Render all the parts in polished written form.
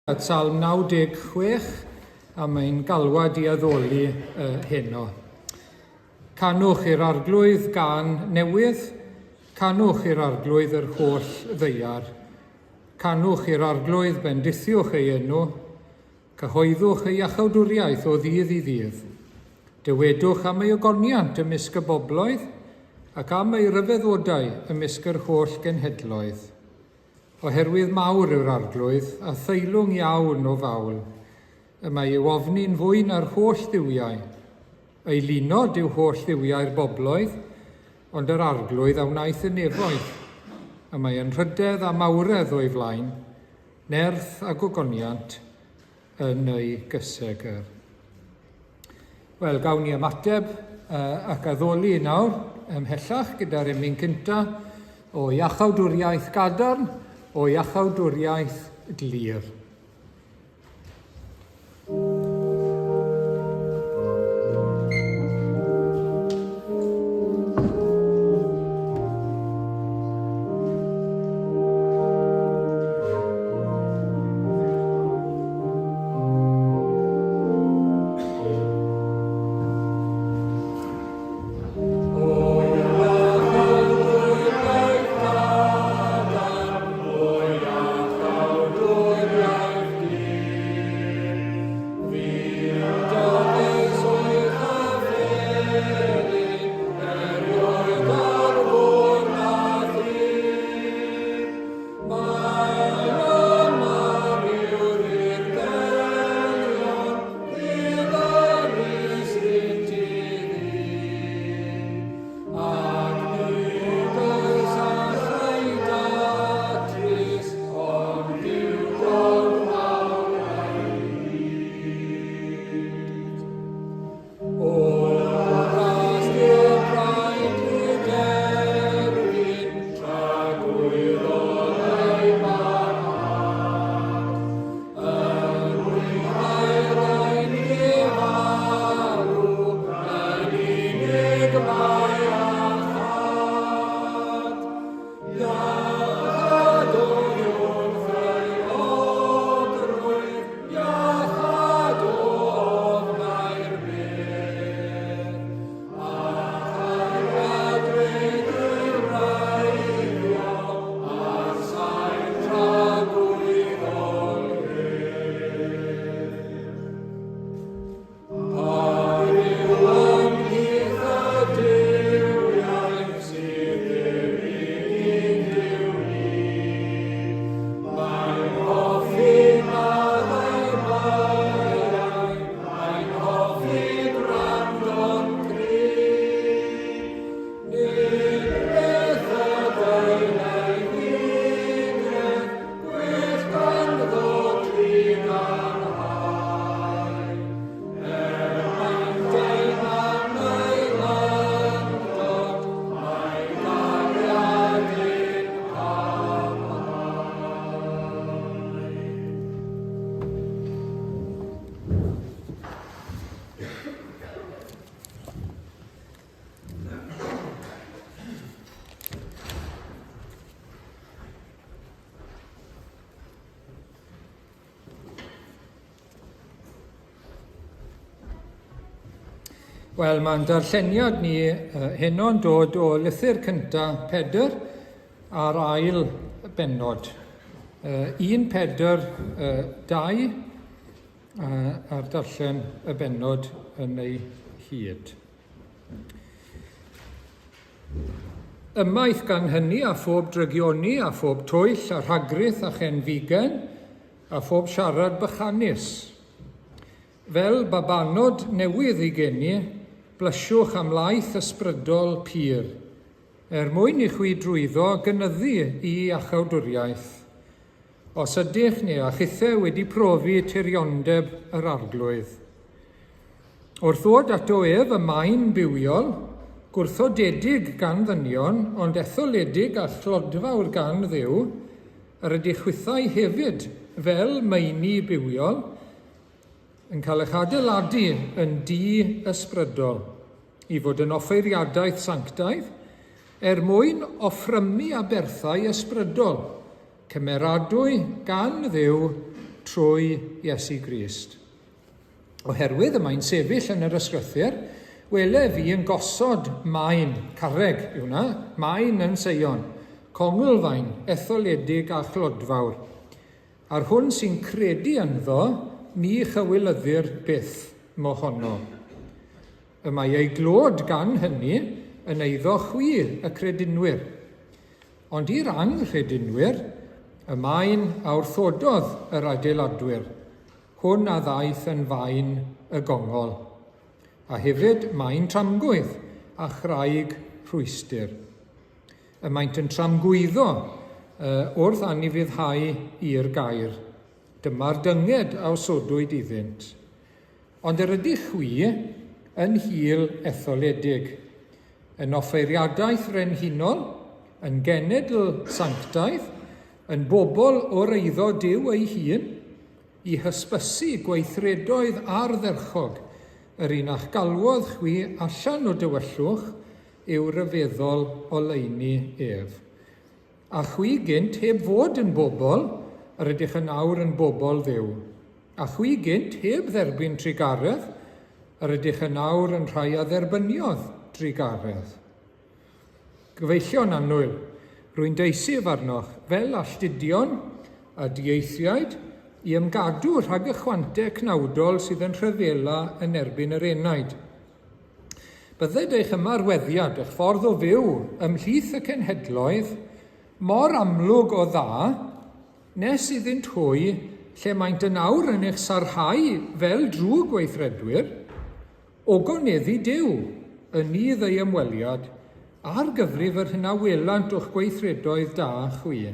At Salm 96, a mae'n galwad i addoli uh, heno. Canwch i'r arglwydd gan newydd, canwch i'r arglwydd yr holl ddeiar. Canwch i'r arglwydd bendithiwch ei enw, cyhoeddwch ei iachawdwriaeth o ddydd i ddydd. Dywedwch am ei ogoniant ymysg y bobloedd, ac am ei ryfeddodau ymysg yr holl genhedloedd. Oherwydd mawr yw'r Arglwydd, a theilwng iawn o fawl. Y mae i'w ofni'n fwy na'r holl dduwiau. Ei linod yw holl dduwiau'r bobloedd, ond yr Arglwydd a wnaeth y nefoedd. Y mae yn rhydedd a mawredd o'i flaen, nerth a gogoniant yn ei gysegr. Wel, gawn ni ymateb uh, ac addoli nawr ymhellach gyda'r emyn cynta o iachawdwriaeth gadarn, o iachawdwriaeth glir. Wel, mae'n darlleniad ni heno'n dod o lythyr cynta Pedr a'r ail bennod. 1 Pedr 2 a'r darllen y bennod yn ei hyd. Ymaith gan hynny a phob drygioni a phob twyll a rhagrith a chenfigen a phob siarad bychanus. Fel babanod newydd eu geni, blysiwch am laeth ysbrydol pur, er mwyn i chwi drwyddo gynyddu i iachawdwriaeth. Os ydych neu a chithe wedi profi tiriondeb yr Arglwydd. Wrth ddod ato ef y mae'n bywiol, gwrthodedig gan ddynion, ond etholedig a chlodfawr gan Dduw, yr ydych chwithau hefyd, fel meini bywiol, yn cael eich adeiladu yn dŷ ysbrydol, i fod yn offeiriadaeth sanctaidd, er mwyn offrymu aberthau ysbrydol, cymeradwy gan Dduw trwy Iesu Grist. Oherwydd y mae'n sefyll yn yr ysgrythur, wele fi yn gosod maen, carreg yw hwnna, maen yn Seion, conglfaen etholedig a chlodfawr. A'r hwn sy'n credu ynddo, ni chywilyddir byth mohono. Y mae ei glod gan hynny yn eiddo chwi, y credinwyr. Ond i'r anghredinwyr, y maen a wrthododd yr adeiladwyr, hwn a ddaeth yn faen y gongol, a hefyd maen tramgwydd a chraig rhwystr. Y maent yn tramgwyddo wrth anufuddhau i'r gair. Dyma'r dynged a osodwyd iddynt. Ond yr ydych chwi yn hil etholedig, yn offeiriadaeth frenhinol, yn genedl sanctaidd, yn bobl o'r eiddo Duw ei hun, i hysbysu gweithredoedd ardderchog yr un a'ch galwodd chwi allan o dywyllwch i'w ryfeddol oleuni ef. A chwi gynt heb fod yn bobl, yr ydych yn awr yn bobl Dduw. A chwi gynt heb dderbyn trugaredd, yr ydych yn awr yn rhai a dderbyniodd drugaredd. Gyfeillion annwyl, rwy'n deisyf arnoch, fel alltudion a dieithriaid, i ymgadw rhag y chwante cnawdol sydd yn rhyfela yn erbyn yr enaid. Bydded eich ymarweddiad, eich ffordd o fyw ymhlith y cenhedloedd, mor amlwg o dda, nes iddynt hwy, lle maent yn awr yn eich sarhau fel drwg weithredwyr, ogoneddu Duw, yn nydd ei ymweliad, ar gyfrif yr hyn a welant o'ch gweithredoedd da chwi.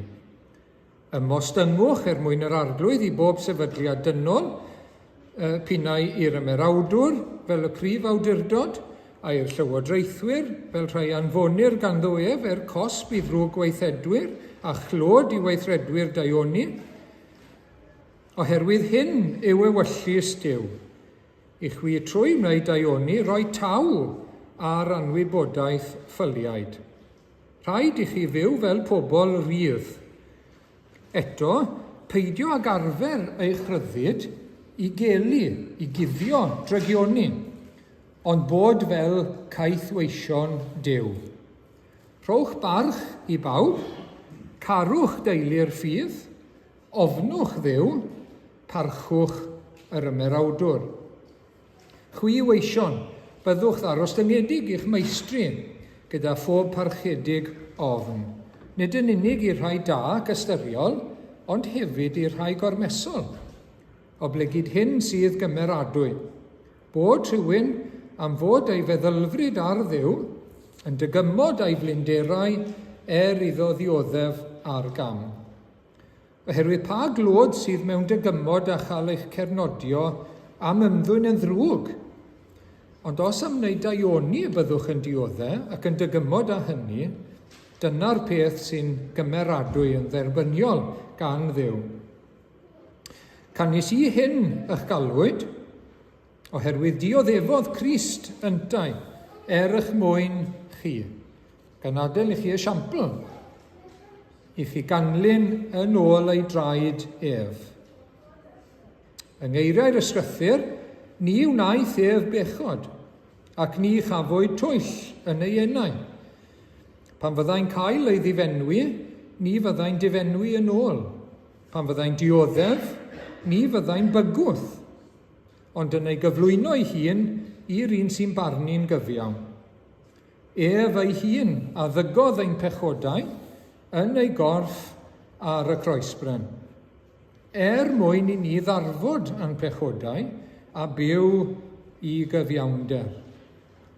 Ymostyngwch er mwyn yr Arglwydd i bob sefydliad dynol, pinnau i'r ymerawdwr fel y prif awdurdod, a i'r llywodraethwyr fel rhai anfonir ganddo ef er cosb i ddrwg-weithredwyr a chlod i weithredwyr daioni. Oherwydd hyn yw ewyllys Duw, i chwi trwy wneud daioni roi taw ar anwybodaeth ffyliaid. Rhaid i chi fyw fel pobl rydd. Eto, peidio ag arfer eich rhyddid i gelu, i guddio drygioni, ond bod fel caethweision Duw. Rhowch barch i bawb, carwch deulu'r ffydd, ofnwch Dduw, parchwch yr ymerawdwr. Chwi weision, byddwch ddarostyngedig i'ch meistri, gyda phob parchedig ofn, nid yn unig i'r rhai da ac ystyriol, ond hefyd i'r rhai gormesol. Oblegid hyn sydd gymeradwy, bod rhywun, am fod ei feddylfryd ar Dduw, yn dygymod â'i flinderau er iddo ddioddef ar gam. Oherwydd pa glod sydd mewn dygymod a chael eich cernodio am ymddwyn yn ddrwg? Ond os am wneud daioni y byddwch yn diodde ac yn dygymod â hynny, dyna'r peth sy'n gymeradwy yn dderbyniol gan Dduw. Canys i hyn y'ch galwyd, oherwydd dioddefodd Crist yntau er eich mwyn chi, gan adael i chi esiampl i chi ganlyn yn ôl ei draed ef. Yng ngeiriau'r Ysgrythur, ni wnaeth ef bechod, ac ni chafwyd twyll yn ei enau. Pan fyddai'n cael ei ddifenwi, ni fyddai'n difenwi yn ôl. Pan fyddai'n dioddef, ni fyddai'n bygwth, ond yn ei gyflwyno ei hun i'r un sy'n barnu'n gyfiawn. Ef ei hun a ddygodd ein pechodau yn ei gorff ar y croesbren, er mwyn i ni ddarfod â'n pechodau a byw i gyfiawnder.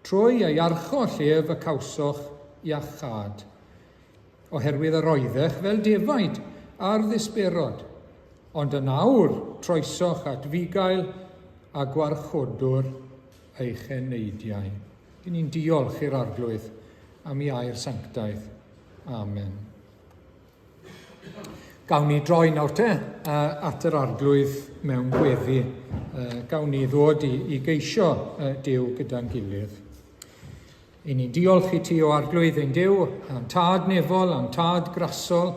Trwy ei archoll ef y cawsoch iachâd. Oherwydd yr oeddech fel defaid ar ddisberod, ond yn awr troesoch at fugail a gwarchodwr eich eneidiau. Dyn ni'n diolch i'r Arglwydd am ei air sanctaidd. Amen. Gawn ni droi nawr te at yr Arglwydd mewn gweddi. Gawn ni ddod i, i geisio Duw gyda'n gilydd. I ni'n diolch i ti o Arglwydd ein Duw, a'n Tad nefol, a'n Tad grasol,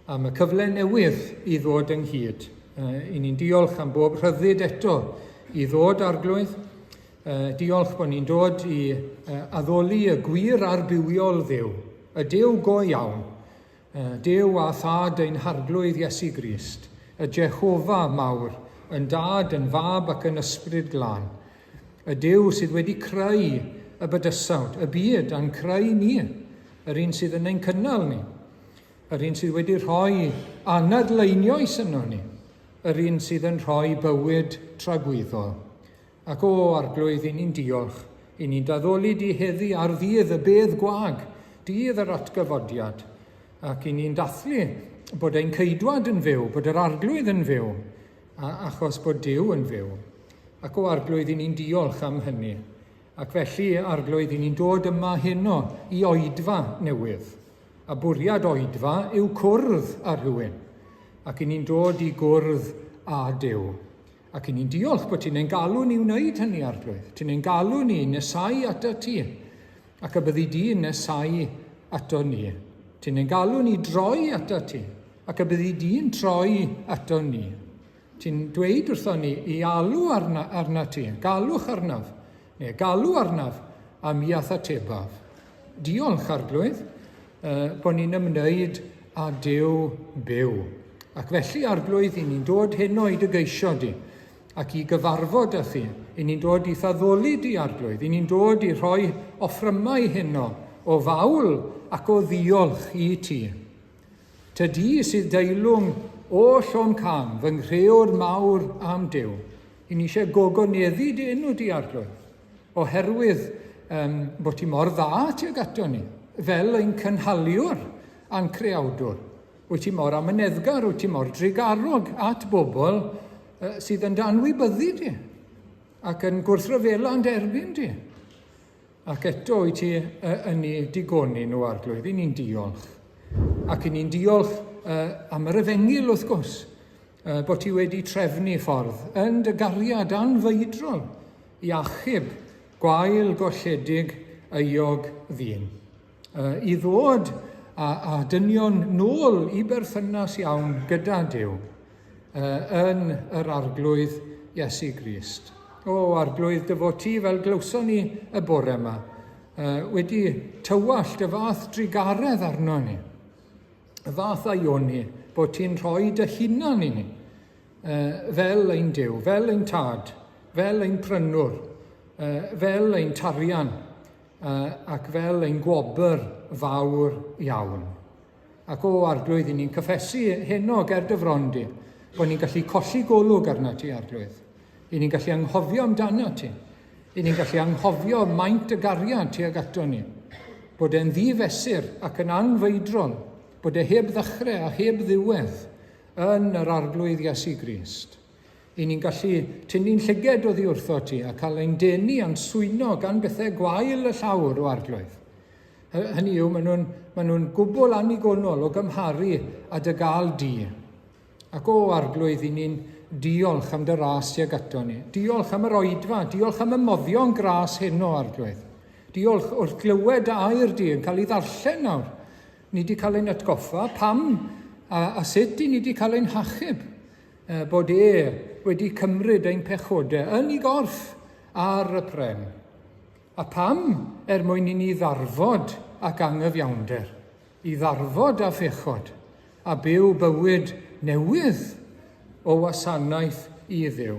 am y cyfle newydd i ddod ynghyd. I ni'n diolch am bob rhyddid eto i ddod, Arglwydd. Diolch bod ni'n dod i addoli y gwir a'r bywiol Dduw, y Duw go iawn, Duw a Thad ein Harglwydd Iesu Grist, y Jehofa mawr, yn Dad, yn Fab ac yn Ysbryd Glân. Y Duw sydd wedi creu y bydysawd, y byd, a'n creu ni, yr un sydd yn ein cynnal ni, yr un sydd wedi rhoi anadl einioes yno ni, yr un sydd yn rhoi bywyd tragwyddol. Ac o, Arglwydd, i ni'n diolch, i ni'n daddoli di heddi ar ddydd y bedd gwag, dydd yr atgyfodiad, ac i ni'n dathlu bod ein ceidwad yn fyw, bod yr Arglwydd yn fyw, a achos bod Duw yn fyw. Ac o, Arglwydd, i ni'n diolch am hynny. Ac felly, Arglwydd, i ni'n dod yma heno i oedfa newydd. A bwriad oedfa yw cwrdd â rhywun. Ac i ni'n dod i gwrdd â Duw. Ac i ni'n diolch bod ti'n ein galw ni wneud hynny, Arglwydd. Ti'n ein galw ni nesau ato ti, ac y byddi di'n nesau ato ni. Ti'n ein galw ni droi ato ti, ac y byddi di'n troi ato ni. Ti'n dweud wrtho ni i alw arna, arna ti, galwch arnaf, neu galw arnaf, a mi a'th atebaf. Diolch, Arglwydd, bod ni'n ymwneud â Duw byw. Ac felly, Arglwydd, i ni'n dod heno i dy geisio di, ac i gyfarfod â thi. I ni'n dod i'th addoli di, Arglwydd. I ni'n dod i rhoi offrymau heno o fawl ac o ddiolch i ti. Tydi sydd deilwng oll o'm cam, fy nghrëwr mawr a'm Duw. I ni eisiau gogoneddu dy enw di, Arglwydd, oherwydd um, bod ti mor dda tuag ato ni, fel ein cynhaliwr a'n creawdwr. Wyt ti mor amyneddgar, wyt ti mor drugarog at bobl uh, sydd yn dy anwybyddu di ac yn gwrthryfela yn derbyn di. Ac eto wyt ti yn eu digoni nhw, Arglwydd, i ni'n diolch. Ac i ni'n diolch uh, am yr efengyl, wrth gwrs, uh, bod ti wedi trefnu ffordd yn dy gariad anfeidrol i achub gwael golledig euog ddyn. Uh, I ddod a, a dynion nôl i berthynas iawn gyda Duw uh, yn yr Arglwydd Iesu Grist. O, Arglwydd, dy fod ti, fel glywson ni y bore yma, uh, wedi tywallt y fath drugaredd arno ni, y fath aioni, bod ti'n rhoi dy hunan i ni, uh, fel ein Duw, fel ein tad, fel ein prynwr, uh, fel ein tarian, uh, ac fel ein gwobr fawr iawn. Ac o, Arglwydd, i ni'n cyffesu heno ger dy fron di, bod ni'n gallu colli golwg arna ti, Arglwydd. I ni'n gallu anghofio amdano ti. I ni'n gallu anghofio maint y gariad tuag ato ni. Bod e'n ddifesur ac yn anfeidrol, bod e heb ddechrau a heb ddiwedd yn yr Arglwydd Iesu Grist. I ni'n gallu tynnu'n llyged oddi wrtho ti a cael ein denu a'n swyno gan bethau gwael y llawr o Arglwydd. Hynny yw, maen nhw'n maen nhw gwbl annigonol o gymharu â dy gael di. Ac o, Arglwydd, i ni'n diolch am dy ras tuag ato ni. Diolch am yr oedfa, diolch am y moddion gras heno, Arglwydd. Diolch wrth glywed dy air di yn cael ei ddarllen nawr. Ni wedi cael ein atgoffa pam a, a sut i ni wedi cael ein hachub. Bod e wedi cymryd ein pechodau yn ei gorff ar y pren. A pam? Er mwyn i ni ddarfod ac angyfiawnder, i ddarfod â phechod, a byw bywyd newydd o wasanaeth i Dduw.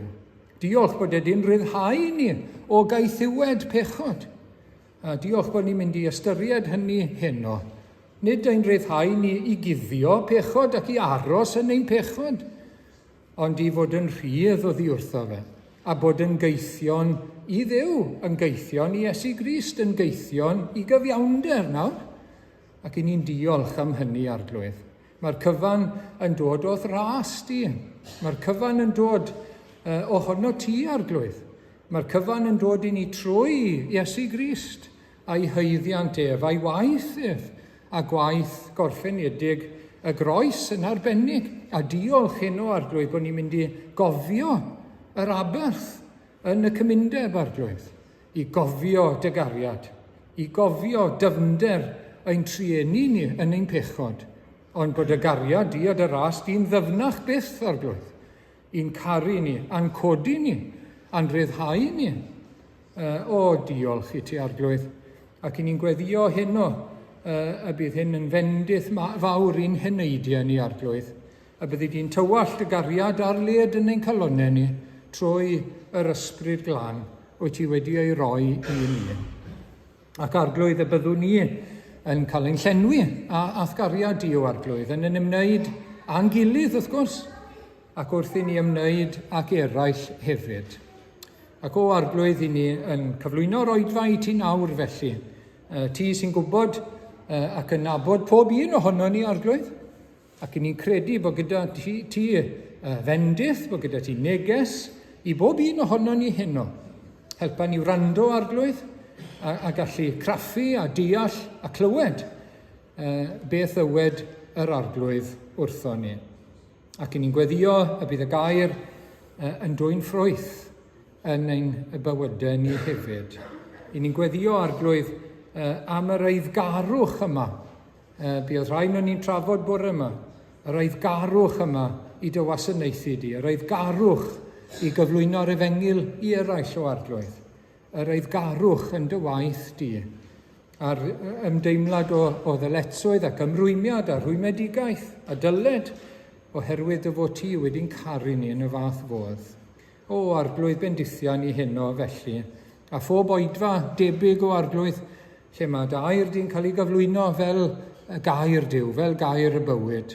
Diolch bod e di'n rhyddhau ni o gaethiwed pechod. A diolch bod ni'n mynd i ystyried hynny heno. Nid ein rhyddhau ni i guddio pechod ac i aros yn ein pechod, ond i fod yn rhydd oddi wrtho fe, a bod yn gaethion i Dduw, yn gaethion i Iesu Grist, yn gaethion i gyfiawnder nawr. Ac i ni'n diolch am hynny, Arglwydd. Mae'r cyfan yn dod o'th ras di. Mae'r cyfan yn dod uh, ohono ti, Arglwydd. Mae'r cyfan yn dod i ni trwy Iesu Grist. a'i haeddiant ef, a'i waith ef, a gwaith gorffenedig y groes yn arbennig. A diolch heno, Arglwydd, bod ni'n mynd i gofio yr aberth yn y cymundeb, Arglwydd, i gofio dy gariad, i gofio dyfnder ein trueni ni yn ein pechod, ond bod y gariad di a dy ras di'n ddyfnach byth, Arglwydd. i'n caru ni, a'n codi ni, a'n rhyddhau ni. O, diolch i ti, Arglwydd. Ac i ni'n gweddio heno y bydd hyn yn fendith fawr i'n heneidiau ni, Arglwydd. Y byddi di'n tywallt y gariad ar led yn ein calonnau ni trwy yr Ysbryd Glân wyt ti wedi ei roi i ni. Ac Arglwydd, y byddwn ni yn cael ein llenwi a a'th gariad di, o Arglwydd, yn yn ymwneud â'n gilydd, wrth gwrs, ac wrth i ni ymwneud ac eraill hefyd. Ac o Arglwydd, i ni yn cyflwyno'r oedfa i ti nawr felly. Ti sy'n gwybod ac yn nabod pob un ohono ni, Arglwydd, Ac 'y ni'n credu bod gyda ti, ti fendith, bod gyda ti neges i bob un ohono ni heno. Helpa ni wrando, Arglwydd, a, a gallu craffu a deall a clywed beth ddywed yr Arglwydd wrtho ni. Ac 'y ni'n gweddio y bydd y gair yn dwyn ffrwyth yn ein bywydau ni hefyd. 'Y ni'n gweddio, Arglwydd, am yr eiddgarwch yma. Buodd rhai o'n ni'n trafod bore yma, yr eiddgarwch yma i dy wasanaethu di, yr eiddgarwch i gyflwyno'r efengyl i eraill o Arglwydd, yr eiddgarwch yn dy waith di, a'r ymdeimlad o, o ddyletswydd ac ymrwymiad a rhwymedigaeth a dyled oherwydd dy fod ti wedi'n caru ni yn y fath fodd. O Arglwydd bendithia ni heno felly, a phob oedfa debyg o Arglwydd, lle mae dy air di'n cael ei gyflwyno fel y gair Duw, fel gair y bywyd.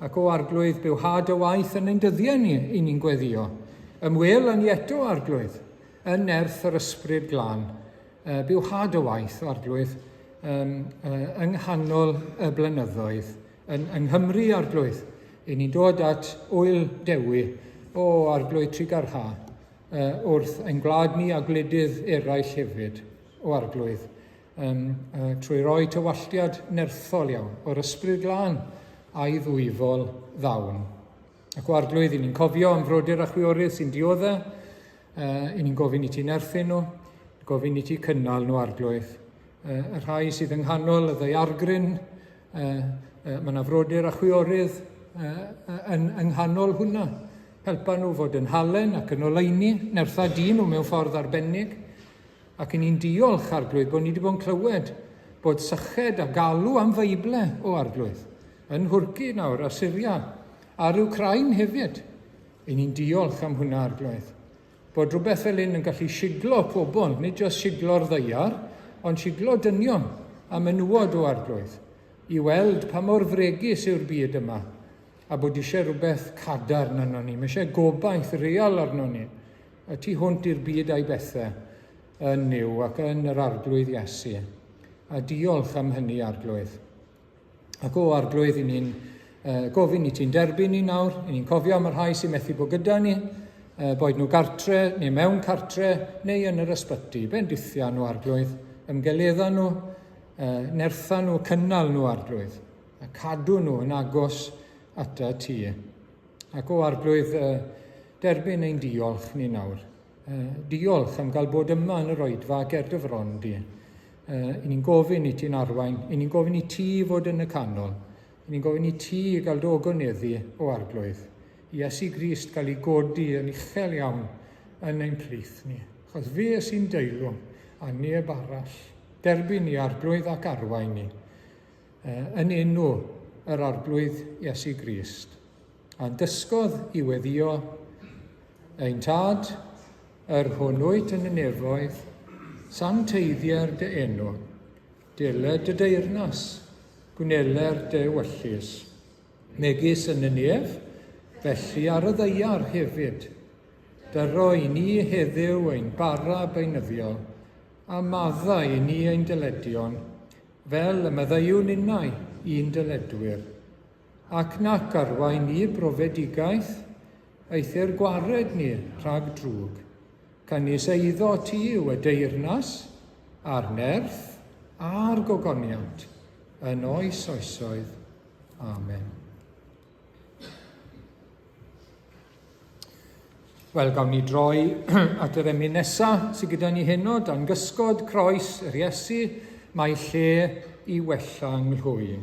Ac o Arglwydd, bywha dy waith yn ein dyddiau ni, i ni'n gweddio. Ymwel â ni eto, Arglwydd, yn nerth yr Ysbryd Glân. Bywha dy waith, Arglwydd, um, yng nghanol y blynyddoedd. Yn, yng Nghymru, Arglwydd, i ni'n dod at Ŵyl Dewi, o Arglwydd Trugarha, uh, wrth ein gwlad ni a gwledydd eraill hefyd, o Arglwydd, um, uh, trwy roi tywalltiad nerthol iawn o'r Ysbryd Glân a'i ddwyfol ddawn. Ac o Arglwydd, i ni'n cofio am frodyr a chwiorydd sy'n diodde, uh, i ni'n gofyn i ti nerthu nhw, gofyn i ti cynnal nhw Arglwydd. Uh, y rhai sydd yng nghanol y ddaeargryn, uh, uh, mae yna frodyr a chwiorydd uh, yn, yng nghanol hwnna. Helpa nhw fod yn halen ac yn oleuni, nertha di nhw mewn ffordd arbennig. Ac i ni'n diolch, Arglwydd, bod ni wedi bod yn clywed bod syched a galw am Feible o Arglwydd. Yn Nhwrci nawr, a Syria, a'r Wcráin hefyd. I ni'n diolch am hwnna, Arglwydd. Bod rhywbeth fel hyn yn gallu siglo pobl, nid jyst siglo'r ddaear, ond siglo dynion a menywod o Arglwydd, i weld pa mor fregus yw'r byd yma, a bod eisiau rhywbeth cadarn arno ni. Mae eisiau gobaith real arno ni, y tu hwnt i'r byd a'i bethau, yn Nuw ac yn yr Arglwydd Iesu. A diolch am hynny, Arglwydd. Ac o Arglwydd, i ni'n uh, gofyn i ti'n derbyn ni nawr, i ni'n cofio am y rhai sy'n methu bod gyda ni, uh, boed nhw gartre neu mewn cartre neu yn yr ysbyty. Bendithia nhw, Arglwydd, ymgeledda nhw, uh, nertha nhw, cynnal nhw, Arglwydd, a cadw nhw yn agos ata ti. Ac o Arglwydd, uh, derbyn ein diolch ni nawr. Diolch am gael bod yma yn yr oedfa ger dy fron di. I ni'n gofyn i ti'n arwain, i ni'n gofyn i ti fod yn y canol, i ni'n gofyn i ti gael dy ogoneddu o Arglwydd. Iesu Grist gael ei godi yn uchel iawn yn ein plith ni. Achos fe sy'n deilwng a neb arall. Derbyn ni Arglwydd ac arwain ni. Yn enw yr Arglwydd Iesu Grist. A'n dysgodd i weddïo, Ein Tad, yr hwn wyt yn y nefoedd, sancteiddier dy enw, deled dy deyrnas, gwneler dy ewyllys, megis yn y nef, felly ar y ddaear hefyd. Dyro i ni heddiw ein bara beunyddiol, a maddau i ni ein dyledion, fel y maddeuwn innau i'n dyledwyr. Ac nac arwain ni brofedigaeth, eithr gwared ni rhag drwg. Canys eiddo ti yw y deyrnas, a'r nerth, a'r gogoniant, yn oes oesoedd. Amen. Wel, gawn ni droi at yr emyn nesa sydd gyda ni heno, dan gysgod croes yr Iesu, mae lle i wella nghlwy.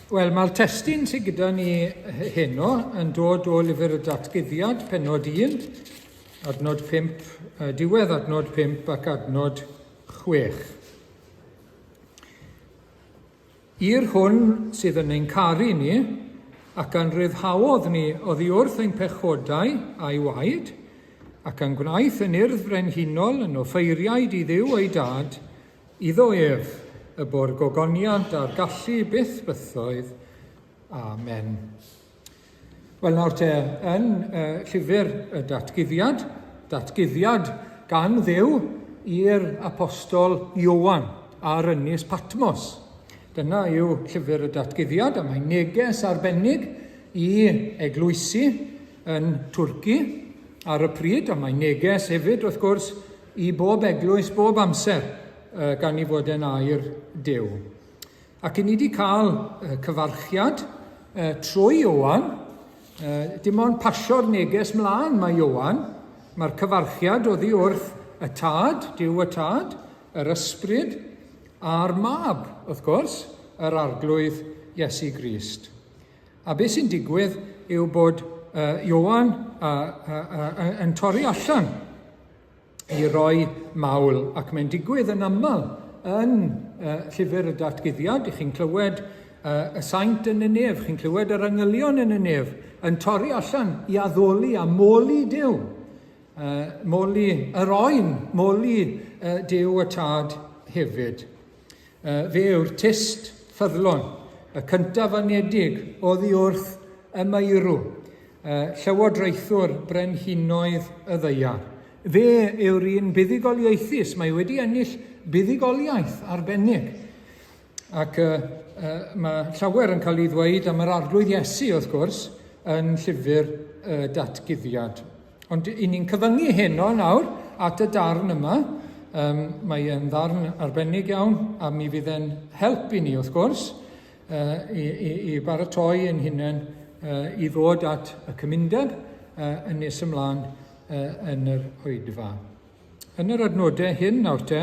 Wel, mae'r testun sydd gyda ni heno yn dod o lyfr y Datguddiad, penod 1, adnod 5, diwedd adnod 5 ac adnod 6. I'r hwn sydd yn ein caru ni, ac a'n rhyddhaodd ni oddi wrth ein pechodau a'i waed, ac a'n gwnaeth yn urdd frenhinol yn offeiriaid i Dduw ei Dad, Iddo ef y bo'r gogoniant a'r gallu byth bythoedd. Amen. Wel nawr te, yn uh, llyfr y datguddiad, datguddiad gan Dduw i'r apostol Ioan ar ynys Patmos. Dyna yw llyfr y datguddiad, a mae neges arbennig i eglwysi yn Twrci ar y pryd, a mae neges hefyd, wrth gwrs, i bob eglwys bob amser, gan ei fod e'n air Duw. Ac i ni wedi cael cyfarchiad trwy Ioan, dim ond pasio'r neges mlaen mae Ioan, mae'r cyfarchiad oddi wrth y Tad, Duw y Tad, yr Ysbryd, a'r Mab, wrth gwrs, yr Arglwydd Iesu Grist. A beth sy'n digwydd yw bod Ioan yn torri allan i roi mawl, ac mae'n digwydd yn aml yn llyfr y datguddiad, i chi'n clywed y saint yn y nef, chi'n clywed yr angylion yn y nef, yn torri allan i addoli a moli Duw. Moli yr oen, moli Duw y Tad hefyd. Fe yw'r tyst ffyddlon, y cyntaf anedig oddi wrth y meirw, llywodraethwr brenhinoedd y ddaear. Fe yw'r un buddugoliaethus, mae wedi ennill buddugoliaeth arbennig. Ac uh, uh, mae llawer yn cael ei ddweud am yr Arglwydd Iesu, wrth gwrs, yn llyfr y datguddiad. Ond i ni'n cyfyngu heno nawr at y darn yma. Um, mae e'n ddarn arbennig iawn a mi fydd e'n help i ni wrth gwrs uh, i, i, i baratoi ein hunain uh, i ddod at y cymundeb uh, yn nes ymlaen uh, yn yr oedfa. Yn yr adnodau hyn nawr te,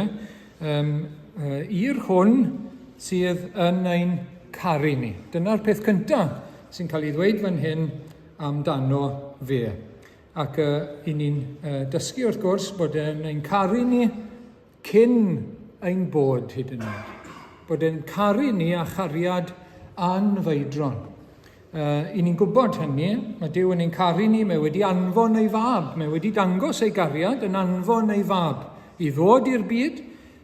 um, uh, i'r hwn sydd yn ein caru ni. Dyna'r peth cyntaf sy'n cael ei ddweud fan hyn amdano fe. Ac uh, i ni'n uh, dysgu wrth gwrs bod e'n ein caru ni cyn ein bod hyd yn oed. Bod e'n caru ni â chariad anfeidrol. Uh, I ni'n gwybod hynny, mae Duw yn ein caru ni, mae wedi anfon ei fab, mae wedi dangos ei gariad yn anfon ei fab i ddod i'r byd,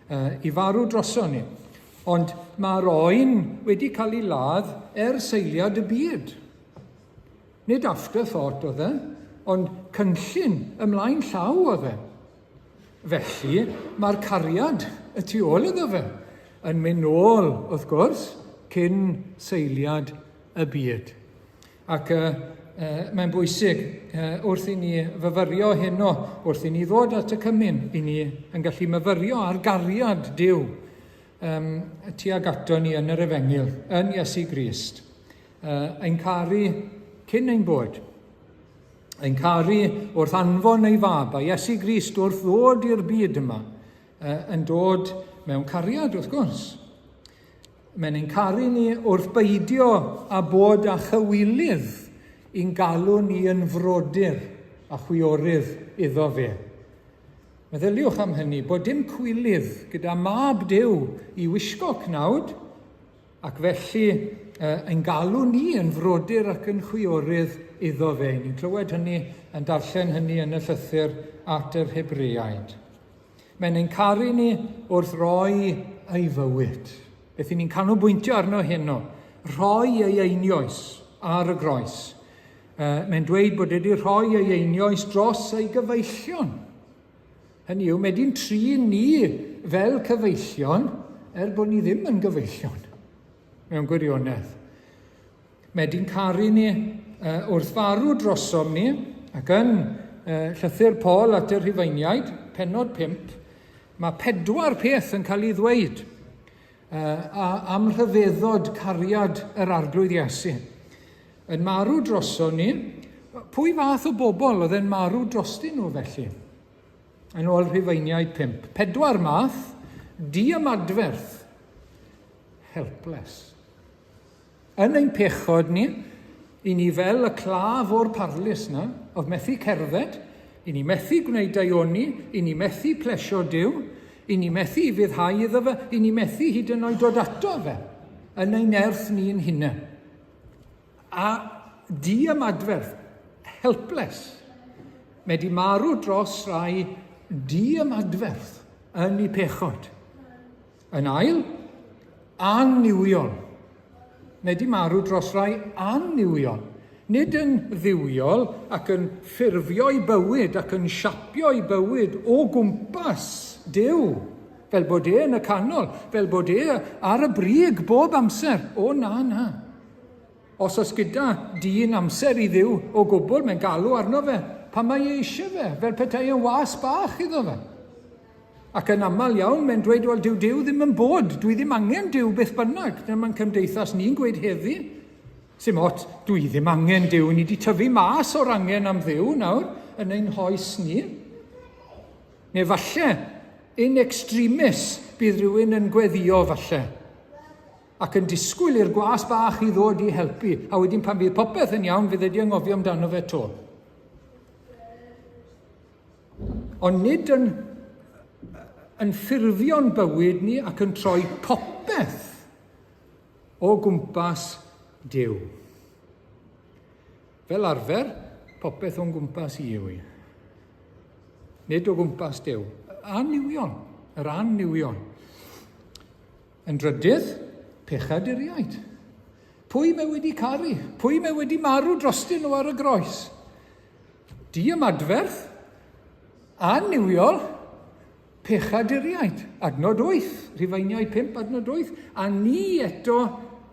uh, i farw droso ni. Ond mae'r oen wedi cael ei ladd er seiliad y byd. Nid afterthought oedd e, ond cynllun ymlaen llaw oedd e. Felly, mae'r cariad y tu ôl iddo fe yn mynd nôl, wrth gwrs, cyn seiliad y byd. Ac uh, uh, mae'n bwysig uh, wrth i ni fyfyrio heno, wrth i ni ddod at y cymun, i ni yn gallu myfyrio ar gariad Duw um, tuag ato ni yn yr Efengyl, yn Iesu Grist. Uh, ein caru cyn ein bod. Ein caru wrth anfon ei fab, a Iesu Grist wrth ddod i'r byd yma, yn dod mewn cariad, wrth gwrs. Mae'n ein caru ni wrth beidio â bod â chywilydd i'n galw ni yn frodyr a chwiorydd iddo fe. Meddyliwch am hynny, bod dim cwilydd gyda mab Duw i wisgo cnawd, Ac felly, ein galw ni yn frodyr ac yn chwiorydd iddo fe. Ni'n clywed hynny, yn darllen hynny yn y llythyr at yr Hebreaid. Mae'n ein caru ni wrth roi ei fywyd. Beth ni'n canolbwyntio arno heno? Rhoi ei einioes ar y groes. Mae'n dweud bod wedi rhoi ei einioes dros ei gyfeillion. Hynny yw, mae di'n trin ni fel cyfeillion, er bod ni ddim yn gyfeillion, mewn gwirionedd. Mae di'n caru ni uh, wrth farw drosom ni, ac yn uh, llythyr Paul at y Rhufeiniaid, penod 5, mae pedwar peth yn cael ei ddweud uh, am rhyfeddod cariad yr Arglwydd Iesu. Yn marw droson ni, pwy fath o bobl oedd e'n marw drostyn nhw felly? Yn ôl Rhufeiniaid 5. Pedwar math, diamadferth, helpless. Yn ein pechod ni, i ni fel y claf o'r parlys na, oedd methu cerdded, i ni methu gwneud daioni, i ni methu plesio Duw, i ni methu i fuddhau iddo fe, i ni methu hyd yn oed dod ato fe, yn ein nerth ni'n hunain. A diymadferth, helpless. Mae di marw dros rai diymadferth yn ei pechod. Yn ail, annuwiol. Mae di marw dros rai annuwiol. Nid yn dduwiol ac yn ffurfio'i bywyd ac yn siapio'i bywyd o gwmpas Duw, fel bod e yn y canol, fel bod e ar y brig bob amser. O na, na. Os oes gyda dyn amser i Dduw o gwbl, mae'n galw arno fe pan mae e eisiau fe, fel petai yn was bach iddo fe. Ac yn aml iawn, mae'n dweud, wel, dyw Duw ddim yn bod, dwi ddim angen Duw beth bynnag. Dyna mae'n cymdeithas ni'n gweud heddi. Sim ot, dwi ddim angen Duw, ni wedi tyfu mas o'r angen am Dduw nawr yn ein hoes ni. Neu falle, in extremis, bydd rhywun yn gweddio falle ac yn disgwyl i'r gwas bach i ddod i helpu, a wedyn pan fydd popeth yn iawn, fydd wedi anghofio amdano fe to. Ond nid yn, yn ffurfio'n bywyd ni ac yn troi popeth o gwmpas Duw. Fel arfer, popeth o'n gwmpas i yw i. Nid o gwmpas Duw. Annuwion, yr annuwion. Yn drydydd, pechaduriaid. Pwy mae wedi caru? Pwy mae wedi marw drostyn nhw ar y groes? Diymadferth, annuwiol, pechaduriaid. Adnod 8, Rhufeiniau 5, adnod 8. A ni eto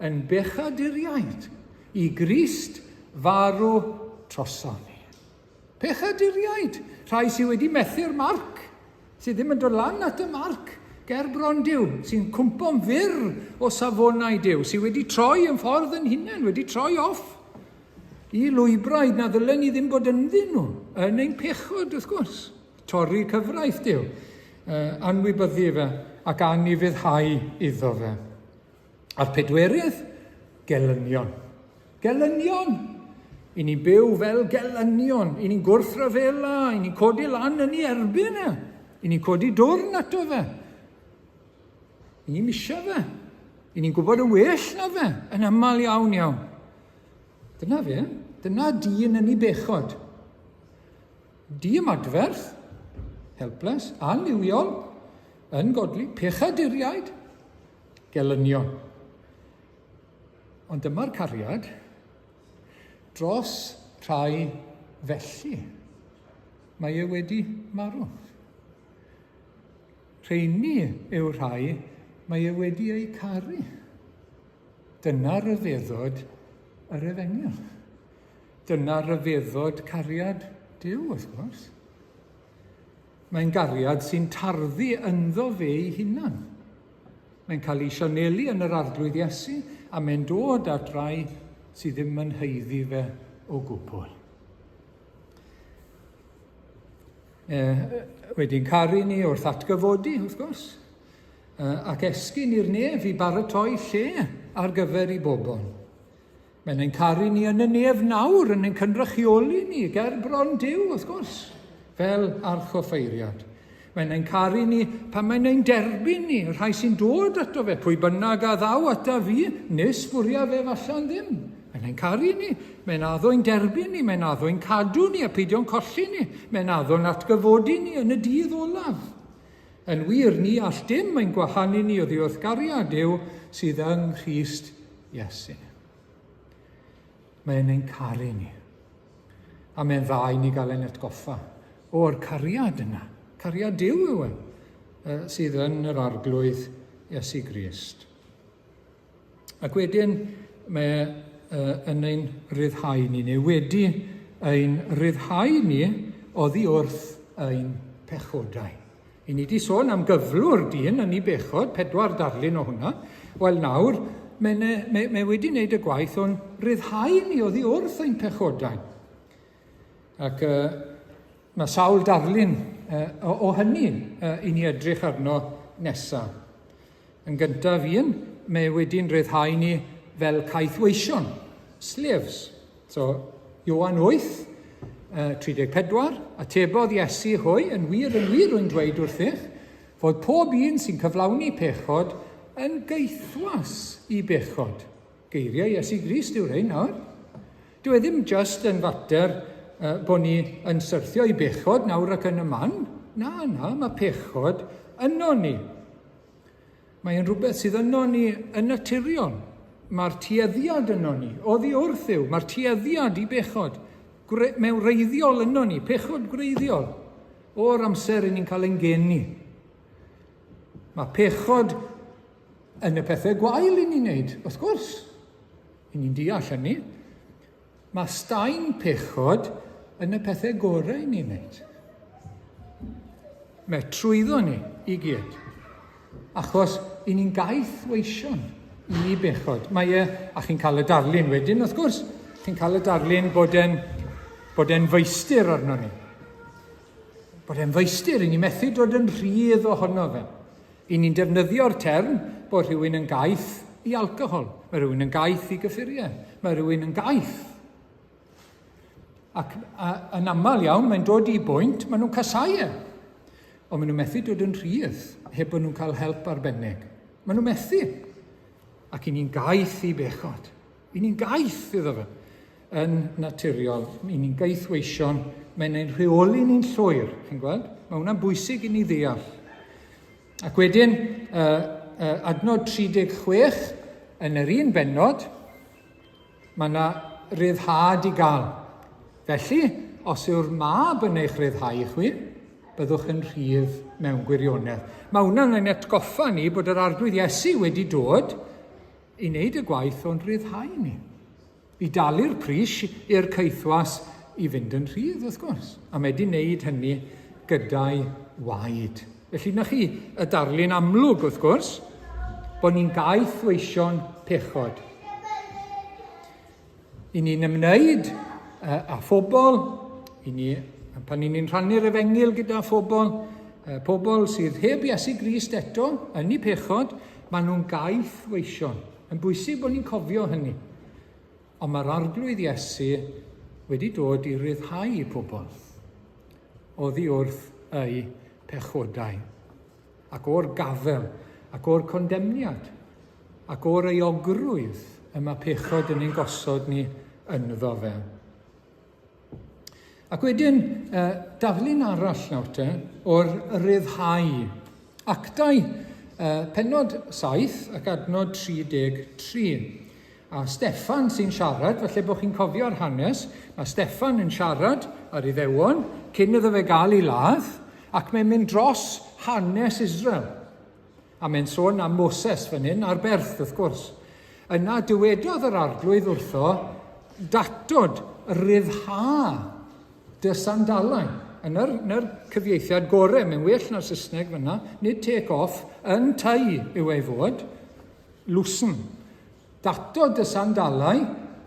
yn bechaduriaid i Grist farw troson ni. Pechaduriaid, rhai sydd wedi methu'r marc, sydd ddim yn dod lan at y marc ger bron Duw, sy'n cwmpo'n fyr o safonau Duw, sydd wedi troi yn ffordd yn hunain, wedi troi off i lwybrau na ddylen ni ddim bod ynddyn nhw, yn ein pechod wrth gwrs. Torri cyfraith Duw, anwybyddu fe ac anufuddhau iddo fe. A'r pedwerydd, gelynion. Gelynion! I ni'n byw fel gelynion, i ni'n gwrthryfela, i ni'n codi lan yn ei erbyn e, i ni'n codi dwrn ato fe. I ni'n misio fe. I ni'n gwybod yn well na fe, yn aml iawn iawn. Dyna fe, dyna dyn yn ei bechod. Diymadferth, helpless, annuwiol, yn godli, pechaduriaid, gelynion. Ond dyma'r cariad dros rhai felly. Mae e wedi marw. Rheini yw'r rhai mae e wedi eu caru. Dyna ryfeddod yr efengyl. Dyna ryfeddod cariad Duw, wrth gwrs. Mae'n gariad sy'n tarddu ynddo fe ei hunan. Mae'n cael ei sianelu yn yr Arglwydd Iesu a mae'n dod at rai sydd ddim yn haeddu fe o gwbl. E, wedi'n caru ni wrth atgyfodi, wrth gwrs, e, ac esgyn i'r nef i baratoi lle ar gyfer i bobl. Mae'n ein caru ni yn y nef nawr, yn ein cynrychioli ni ger bron Duw, wrth gwrs, fel archoffeiriad. Mae'n ein caru ni pan mae'n ein derbyn ni, y rhai sy'n dod ato fe, pwy bynnag a ddaw ata fi, nes fwriaf ef allan ddim. Mae'n ein caru ni, mae'n addo ein derbyn ni, mae'n addo ein cadw ni a peidio'n colli ni, mae'n addo'n atgyfodi ni yn y dydd olaf. Yn wir, ni all dim ein gwahanu ni oddi wrth gariad Duw sydd yng Nghrist Iesu. Mae'n ein caru ni. A mae'n dda i ni gael ein atgoffa o'r cariad yna. Cariad Duw yw e, sydd yn yr Arglwydd Iesu Grist. Ac wedyn mae yn ein rhyddhau ni, neu wedi ein rhyddhau ni oddi wrth ein pechodau. I ni wedi sôn am gyflwr dyn yn ei bechod, pedwar darlun o hwnna. Wel nawr, mae, mae, mae wedi wneud y gwaith o'n rhyddhau ni oddi wrth ein pechodau. Ac uh, mae sawl darlun uh, o, o hynny uh, i ni edrych arno nesaf. Yn gyntaf un, mae wedi'n rhyddhau ni fel caethweision, slaves. So, Ioan 8, 34, atebodd Iesu hwy, yn wir, yn wir, rwy'n dweud wrthych, fod pob un sy'n cyflawni pechod yn gaethwas i bechod. Geiriau Iesu Grist yw'r rhain nawr. Dyw e ddim just yn fater uh, bod ni yn syrthio i bechod nawr ac yn y man. Na, na, mae pechod yno ni. Mae e'n rhywbeth sydd yno ni yn naturiol. Mae'r tueddiad yno ni, oddi wrth yw, mae'r tueddiad i bechod gwre, mewn reiddiol yno ni, pechod gwreiddiol, o'r amser i ni'n cael ein geni. Mae pechod yn y pethau gwael i ni'n wneud, wrth gwrs. I ni'n deall hynny. Mae staen pechod yn y pethau gorau i ni'n wneud. Mae trwyddo ni i gyd. Achos i ni'n gaeth weision i bechod. Mae e, a chi'n cael y darlun wedyn, wrth gwrs, chi'n cael y darlun bod e'n bod e'n feistr arno ni. Bod e'n feistr, i ni methu dod yn rhydd ohono fe. I ni'n defnyddio'r term bod rhywun yn gaeth i alcohol, mae rhywun yn gaeth i gyffuriau, mae rhywun yn gaeth. Ac a, yn aml iawn, mae'n dod i bwynt, maen nhw'n casau e. Ond maen nhw'n methu dod yn rhydd heb bod nhw'n cael help arbennig. Maen nhw'n methu. Ac i ni'n gaeth i bechod. I ni'n gaeth iddo fe. Yn naturiol, i ni'n gaethweision, mae'n ein rheoli ni'n llwyr, chi'n gweld? Mae hwnna'n bwysig i ni ddeall. Ac wedyn, uh, uh, adnod 36, yn yr un bennod, mae yna ryddhad i gael. Felly, os yw'r mab yn eich rhyddhau chwi, byddwch yn rhydd mewn gwirionedd. Mae hwnna'n ein atgoffa ni bod yr Arglwydd Iesu wedi dod i wneud y gwaith o'n rhyddhau ni. I dalu'r pris i'r caethwas i fynd yn rhydd, wrth gwrs. A mae wedi wneud hynny gyda'i waed. Felly na chi y darlun amlwg, wrth gwrs, bod ni'n gaeth weision pechod. I ni'n ymwneud â phobl, i ni, pan ni'n ni'n rhannu'r efengyl gyda phobl, pobl sydd heb Iesu Grist eto, yn eu pechod, maen nhw'n gaeth weision. Yn bwysig bod ni'n cofio hynny. Ond mae'r Arglwydd Iesu wedi dod i ryddhau pobl oddi wrth eu pechodau, ac o'r gafel, ac o'r condemniad, ac o'r euogrwydd y mae pechod yn ein gosod ni ynddo fe. Ac wedyn, uh, darlun arall nawr te, o'r ryddhau. Actau, uh, penod 7 ac adnod 33. A Steffan sy'n siarad, falle bod chi'n cofio'r hanes, mae Steffan yn siarad ar Iddewon cyn iddo fe gael ei ladd, ac mae'n mynd dros hanes Israel. A mae'n sôn am Moses fan hyn, a'r berth, wrth gwrs. Yna dywedodd yr arglwydd wrtho, datod, ryddha dy sandalau. Yn yr, yn yr cyfieithiad gore, mae'n well na'r Saesneg fyna, nid take off, yn ty yw ei fod, loosen. Datod dy sandalau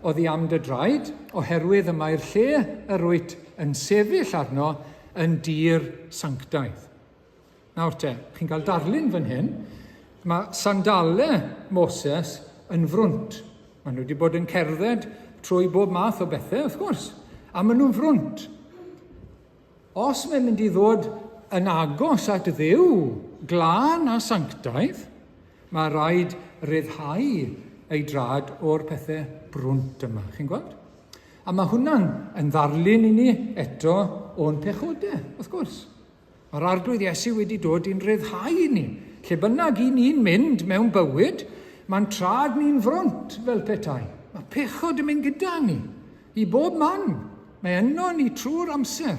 oddi am dy draed, oherwydd y mae'r lle yr wyt yn sefyll arno yn dir sanctaidd. Nawr te, chi'n cael darlun fan hyn. Mae sandale Moses yn frwnt. Maen nhw wedi bod yn cerdded trwy bob math o bethau, wrth gwrs. A maen nhw'n frwnt. Os mae'n mynd i ddod yn agos at Dduw, glân a sanctaidd, mae rhaid rhyddhau ei drad o'r pethau brwnt yma. Chi'n gweld? A mae hwnna'n yn ddarlun i ni eto o'n pechodau, wrth gwrs. Mae'r Arglwydd Iesu wedi dod i'n rhyddhau ni. Lle bynnag i ni'n mynd mewn bywyd, mae'n trad ni'n front fel petai. Mae pechod yn mynd gyda ni, i bob man. Mae yno ni trwy'r amser.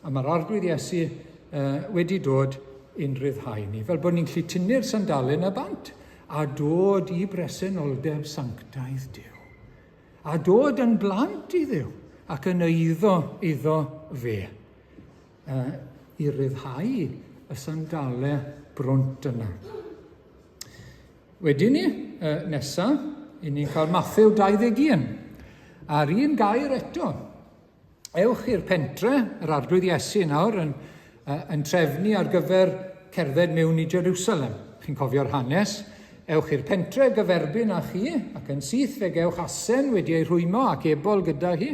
A mae'r Arglwydd Iesu uh, wedi dod i'n rhyddhau ni, fel bod ni'n gallu tynnu'r sandalen a bant a dod i bresenoldeb sanctaidd Duw. A dod yn blant i Dduw ac yn eiddo iddo fe. uh, i ryddhau y sandale brwnt yna. Wedyn ni, uh, nesa, i ni'n cael Matthew 21. A'r un gair eto. Ewch i'r pentre, yr Arglwydd Iesu nawr, yn, uh, yn trefnu ar gyfer cerdded mewn i Jerusalem. Chi'n cofio'r hanes. Ewch i'r pentre gyferbyn â chi, ac yn syth fe gewch asen wedi ei rhwymo ac ebol gyda hi.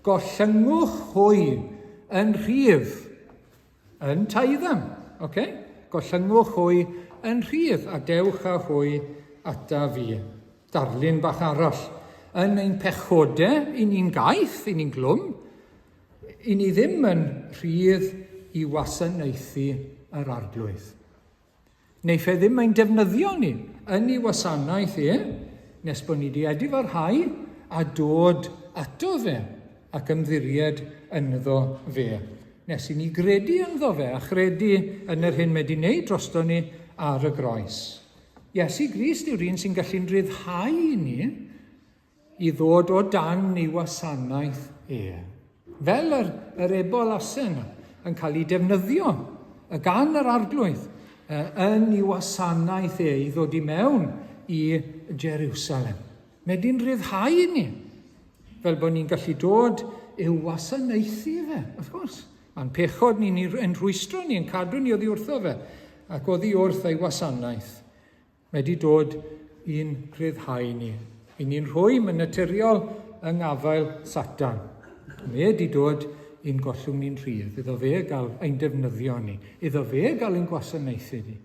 Gollyngwch hwy yn rhydd. Yn Taidham, oce? Gollyngwch hwy yn rhydd a dewch â hwy ata fi. Darlun bach arall. Yn ein pechode, i ni'n gaeth, i ni'n glwm, i ni ddim yn rhydd i wasanaethu yr Arglwydd. Neiff e ddim ein defnyddio ni yn ei wasanaeth e, nes bod ni wedi edifarhau a dod ato fe ac ymddiried ynddo fe. Nes i ni gredu ynddo fe a chredu yn yr hyn mae wedi wneud drosto ni ar y groes. Iesu Grist yw'r un sy'n gallu'n rhyddhau ni i ddod o dan ei wasanaeth e. Fel yr, yr ebol asen yn cael ei defnyddio gan yr arglwydd yn ei wasanaeth e i ddod i mewn i Jerusalem. Mae di'n rhyddhau ni, fel bod ni'n gallu dod i'w wasanaethu fe, wrth gwrs. Mae'n pechod ni'n yn rhwystro ni, yn cadw ni oddi wrtho fe, ac oddi wrth ei wasanaeth. Mae 'di dod i'n rhyddhau ni. I ni'n rhwym yn naturiol yng ngafael Satan. Mae e 'di dod i'n gollwng ni'n rhydd, iddo fe gael ein defnyddio ni, iddo fe gael ein gwasanaethu ni.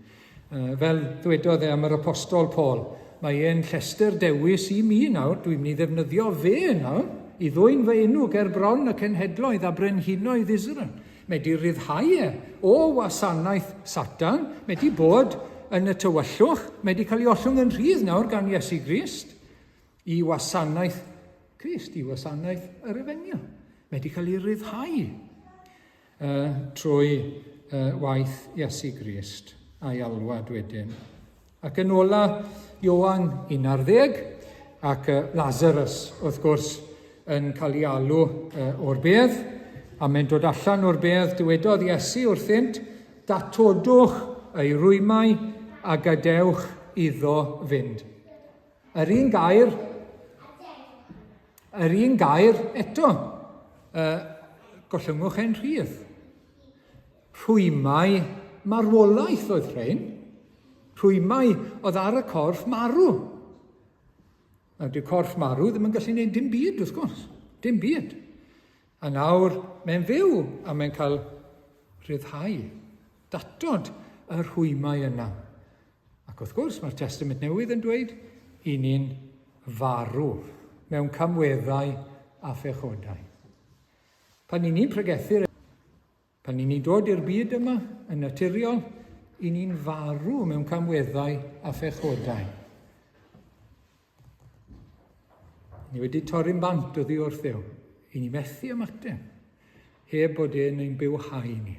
Fel ddwedodd e am yr apostol Paul, mae e'n llestr dewis i mi nawr, dwi'n mynd i ddefnyddio fe nawr i ddwyn fy enw ger bron y cenhedloedd a brenhinoedd Israel. Mae 'di rhyddhau e o wasanaeth Satan, mae 'di bod yn y tywyllwch, mae 'di cael ei ollwng yn rhydd nawr gan Iesu Grist i wasanaeth Crist, i wasanaeth yr efengyl. Mae 'di cael ei ryddhau uh, trwy uh, waith Iesu Grist a'i alwad wedyn. Ac yn ola, Ioan 11, ac Lazarus, wrth gwrs, yn cael ei alw o'r bedd, a mae'n dod allan o'r bedd, dywedodd Iesu wrthynt, datodwch ei rwymau a gadewch iddo fynd. Yr un gair, yr un gair eto, uh, gollyngwch e'n rhydd. Rhwymau marwolaeth oedd rhain. Rhwymau oedd ar y corff marw. Nawr, dyw corff marw ddim yn gallu gwneud dim byd, wrth gwrs. Dim byd. A nawr, mae'n fyw a mae'n cael rhyddhau, datod y rhwymau yna. Ac wrth gwrs, mae'r Testament Newydd yn dweud, i ni'n farw mewn camweddau a phechodau. Pan i ni'n pregethu'r Pan i ni'n dod i'r byd yma, yn naturiol, i ni'n farw mewn camweddau a phechodau. Ni wedi torri'n bant oddi wrth Dduw. I ni methu ymateb, heb bod e'n ein bywhau ni.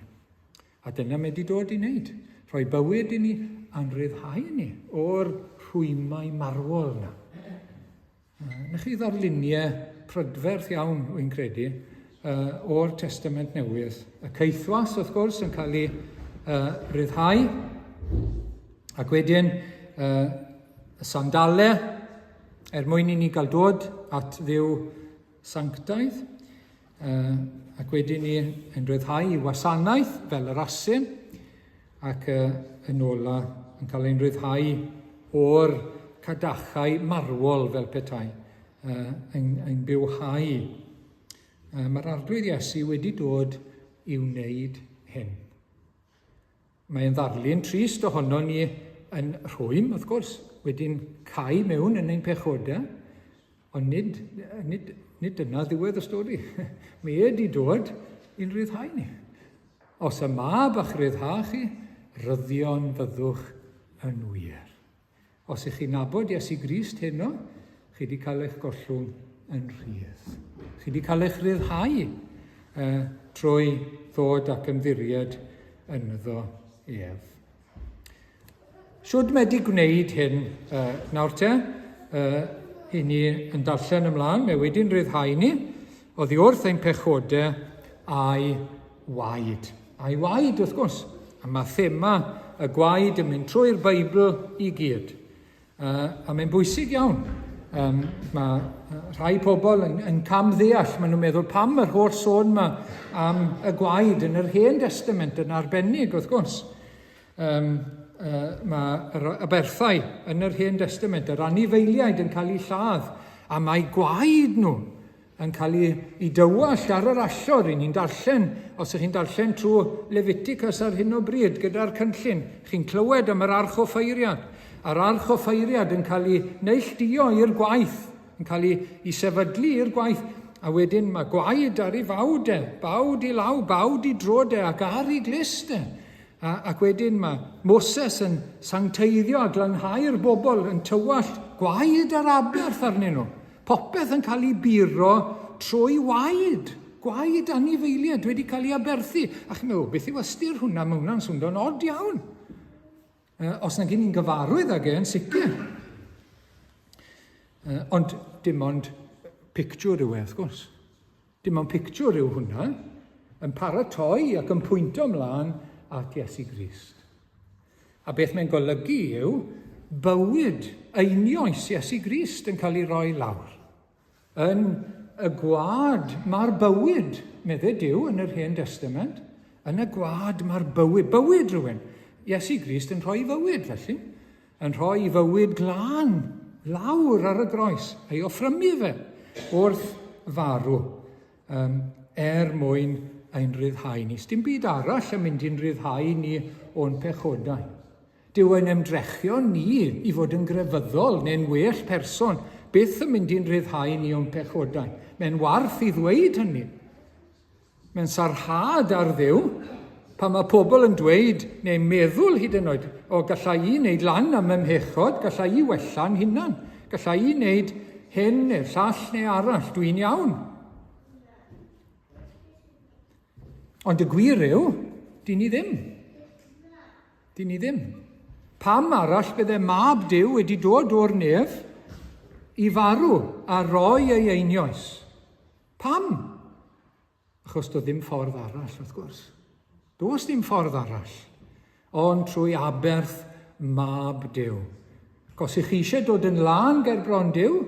A dyna mae wedi dod i wneud. Rhoi bywyd i ni a'n rhyddhau ni o'r rhwymau marwol yna. Na chi ddarluniau prydferth iawn, wy'n credu, o'r Testament Newydd. Y caethwas, wrth gwrs, yn cael ei ryddhau, ac wedyn y sandale, er mwyn i ni gael dod at Dduw sanctaidd, ac wedyn ni yn rhyddhau i wasanaeth fel yr asyn, ac yn ola yn cael ein rhyddhau o'r cadachau marwol fel petai, yn, yn bywhau. Mae'r Arglwydd Iesu wedi dod i wneud hyn. Mae'n ddarlun trist ohono ni yn rhwym, wrth gwrs, wedi'n cau mewn yn ein pechodau, ond nid, nid, nid dyna ddiwedd y stori. Mae e wedi dod i'n rhyddhau ni. Os y mab a'ch rhyddha chi, ryddion fyddwch yn wir. Os ych chi'n nabod Iesu Grist heno, chi wedi cael eich gollwng yn rhydd. Chi wedi cael eich rhyddhau uh, trwy ddod ac ymddiried ynddo ef. Shwd mae wedi gwneud hyn uh, nawr te? Uh, I ni yn darllen ymlaen, mae wedi'n rhyddhau ni, oddi wrth ein pechodau a'i waed. A'i waed, wrth gwrs. A mae thema y gwaed yn mynd trwy'r Beibl i gyd. Uh, a mae'n bwysig iawn. Um, mae rhai pobl yn, yn camddeall, maen nhw'n meddwl pam yr holl sôn yma am y gwaed yn yr Hen Testament yn arbennig, wrth gwrs. Um, mae yr aberthau yn yr Hen Destament, yr anifeiliaid yn cael eu lladd, a mae gwaed nhw yn cael ei, ei dywallt ar yr allor. Ry'n ni'n darllen, os ych chi'n darllen trwy Leviticus ar hyn o bryd gyda'r cynllun, chi'n clywed am yr arch offeiriad. A'r arch offeiriad yn cael ei neilltuo i'r gwaith, yn cael ei, ei sefydlu i'r gwaith. A wedyn mae gwaed ar ei fawd e, bawd i law, bawd i drod e, ac ar ei glust e. A, ac wedyn mae Moses yn sancteiddio a glanhau'r bobl yn tywallt gwaed ar aberth arnyn nhw. Popeth yn cael ei buro trwy waed. Gwaed anifeiliaid wedi cael ei aberthu. A chi'n meddwl, beth yw ystyr hwnna? Mae hwnna'n swndo'n od iawn. Os nag ni'n gyfarwydd ag e, yn sicr. Ond dim ond pictiwr yw e, wrth gwrs. Dim ond pictiwr yw hwnna, yn paratoi ac yn pwynto ymlaen at Iesu Grist. A beth mae'n golygu yw bywyd einioes Iesu Grist yn cael ei roi lawr. Yn y gwad mae'r bywyd, meddai Duw yn yr Hen Destament. Yn y gwad mae'r bywyd, bywyd rhywun. Iesu Grist yn rhoi fywyd, felly. Yn rhoi fywyd glân lawr ar y groes, ei offrymu fe wrth farw, um, er mwyn ein rhyddhau ni. Dim byd arall yn mynd i'n rhyddhau ni o'n pechodau. Dyw ein ymdrechion ni i fod yn grefyddol neu'n well person byth yn mynd i'n rhyddhau ni o'n pechodau. Mae'n warth i ddweud hynny. Mae'n sarhad ar Dduw pan mae pobl yn dweud neu'n meddwl hyd yn oed, o gallai i wneud lan am y mhechod, gallai i wella'n hunan, gallai i wneud hyn neu'r llall neu arall, dwi'n iawn. Ond y gwir yw, dyn ni ddim. Dyn ni ddim. Pam arall bydde mab Duw wedi dod o'r nef i farw a roi ei einioes? Pam? Achos doedd ddim ffordd arall, wrth gwrs. Does dim ffordd arall, ond trwy aberth mab Duw. Ac os ych chi eisiau dod yn lân ger bron Duw,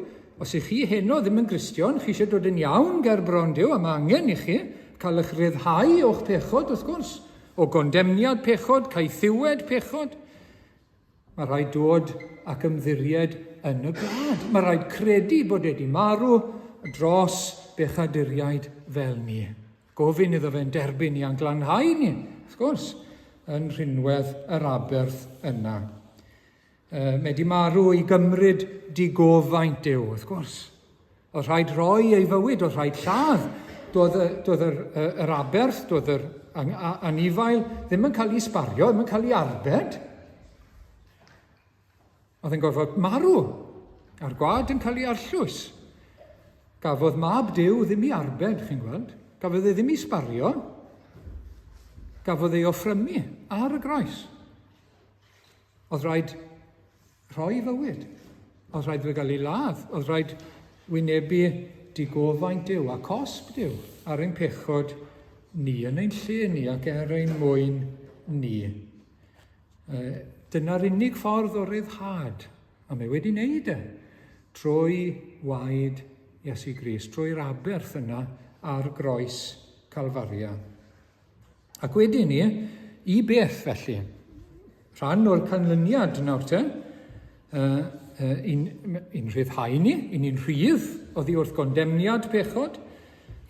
os ych chi heno ddim yn Gristion, chi eisiau dod yn iawn ger bron Duw, a mae angen i chi cael eich rhyddhau o'ch pechod, wrth gwrs, o gondemniad pechod, caethiwed pechod, Mae rhaid dod ac ymddiried yn y gwlad. Mae rhaid credu bod wedi marw dros bechaduriaid fel ni. Gofyn iddo fe'n derbyn ni a'n glanhau ni, wrth gwrs, yn rhinwedd yr aberth yna. E, mae wedi marw i gymryd digofaint Duw, wrth gwrs. Oedd rhaid rhoi ei fywyd, oedd rhaid lladd. Doedd, doedd yr, yr aberth, doedd yr anifail ddim yn cael ei sbario, ddim yn cael ei arbed. Oedd yn gorfod marw, a'r gwad yn cael ei arllwys. Gafodd mab Duw ddim ei arbed, chi'n gweld. Gafodd ei ddim ei sbario. Gafodd ei offrymu ar y groes. Oedd rhaid rhoi fywyd. Oedd rhaid fe gael ei ladd. Oedd rhaid wynebu digofaint Duw a cosb Duw ar ein pechod ni yn ein lle ni ac er ein mwyn ni. Dyna'r unig ffordd o ryddhad, a mae wedi wneud e, trwy waed Iesu Grist, trwy'r aberth yna ar groes Calfaria. Ac wedyn ni, i beth felly? Rhan o'r canlyniad nawr te, uh, uh, i'n, in rhyddhau ni, i ni'n rhydd oddi wrth gondemniad pechod,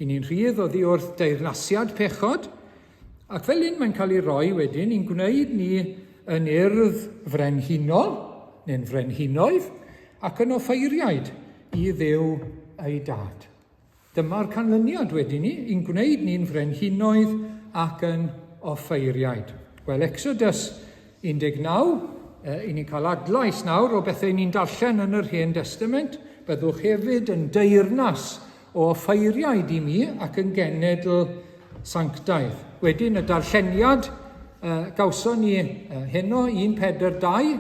i ni'n rhydd oddi wrth deyrnasiad pechod, ac fel un mae'n cael ei roi wedyn, i'n gwneud ni yn urdd frenhinol, neu'n frenhinoedd, ac yn offeiriaid i Dduw ei dad. Dyma'r canlyniad wedyn ni, i'n gwneud ni'n frenhinoedd ac yn offeiriaid. Wel, Exodus 19, i ni'n cael adlais nawr o bethau ni'n darllen yn yr Hen Destament. Byddwch hefyd yn deyrnas o offeiriaid i mi ac yn genedl sanctaidd. Wedyn y darlleniad gawson ni heno, 1 Pedr 2,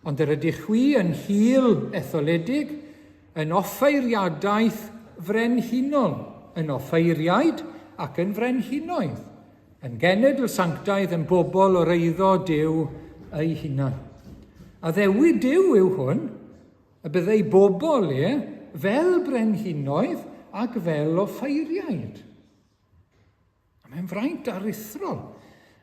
Ond yr ydych chwi yn hil etholedig, yn offeiriadaeth frenhinol, yn offeiriaid ac yn frenhinoedd, yn genedl sanctaidd, yn bobl o'r eiddo Duw ei hunan. Addewid Duw yw hwn, y byddai bobl e fel brenhinoedd ac fel offeiriaid. A mae'n fraint aruthrol.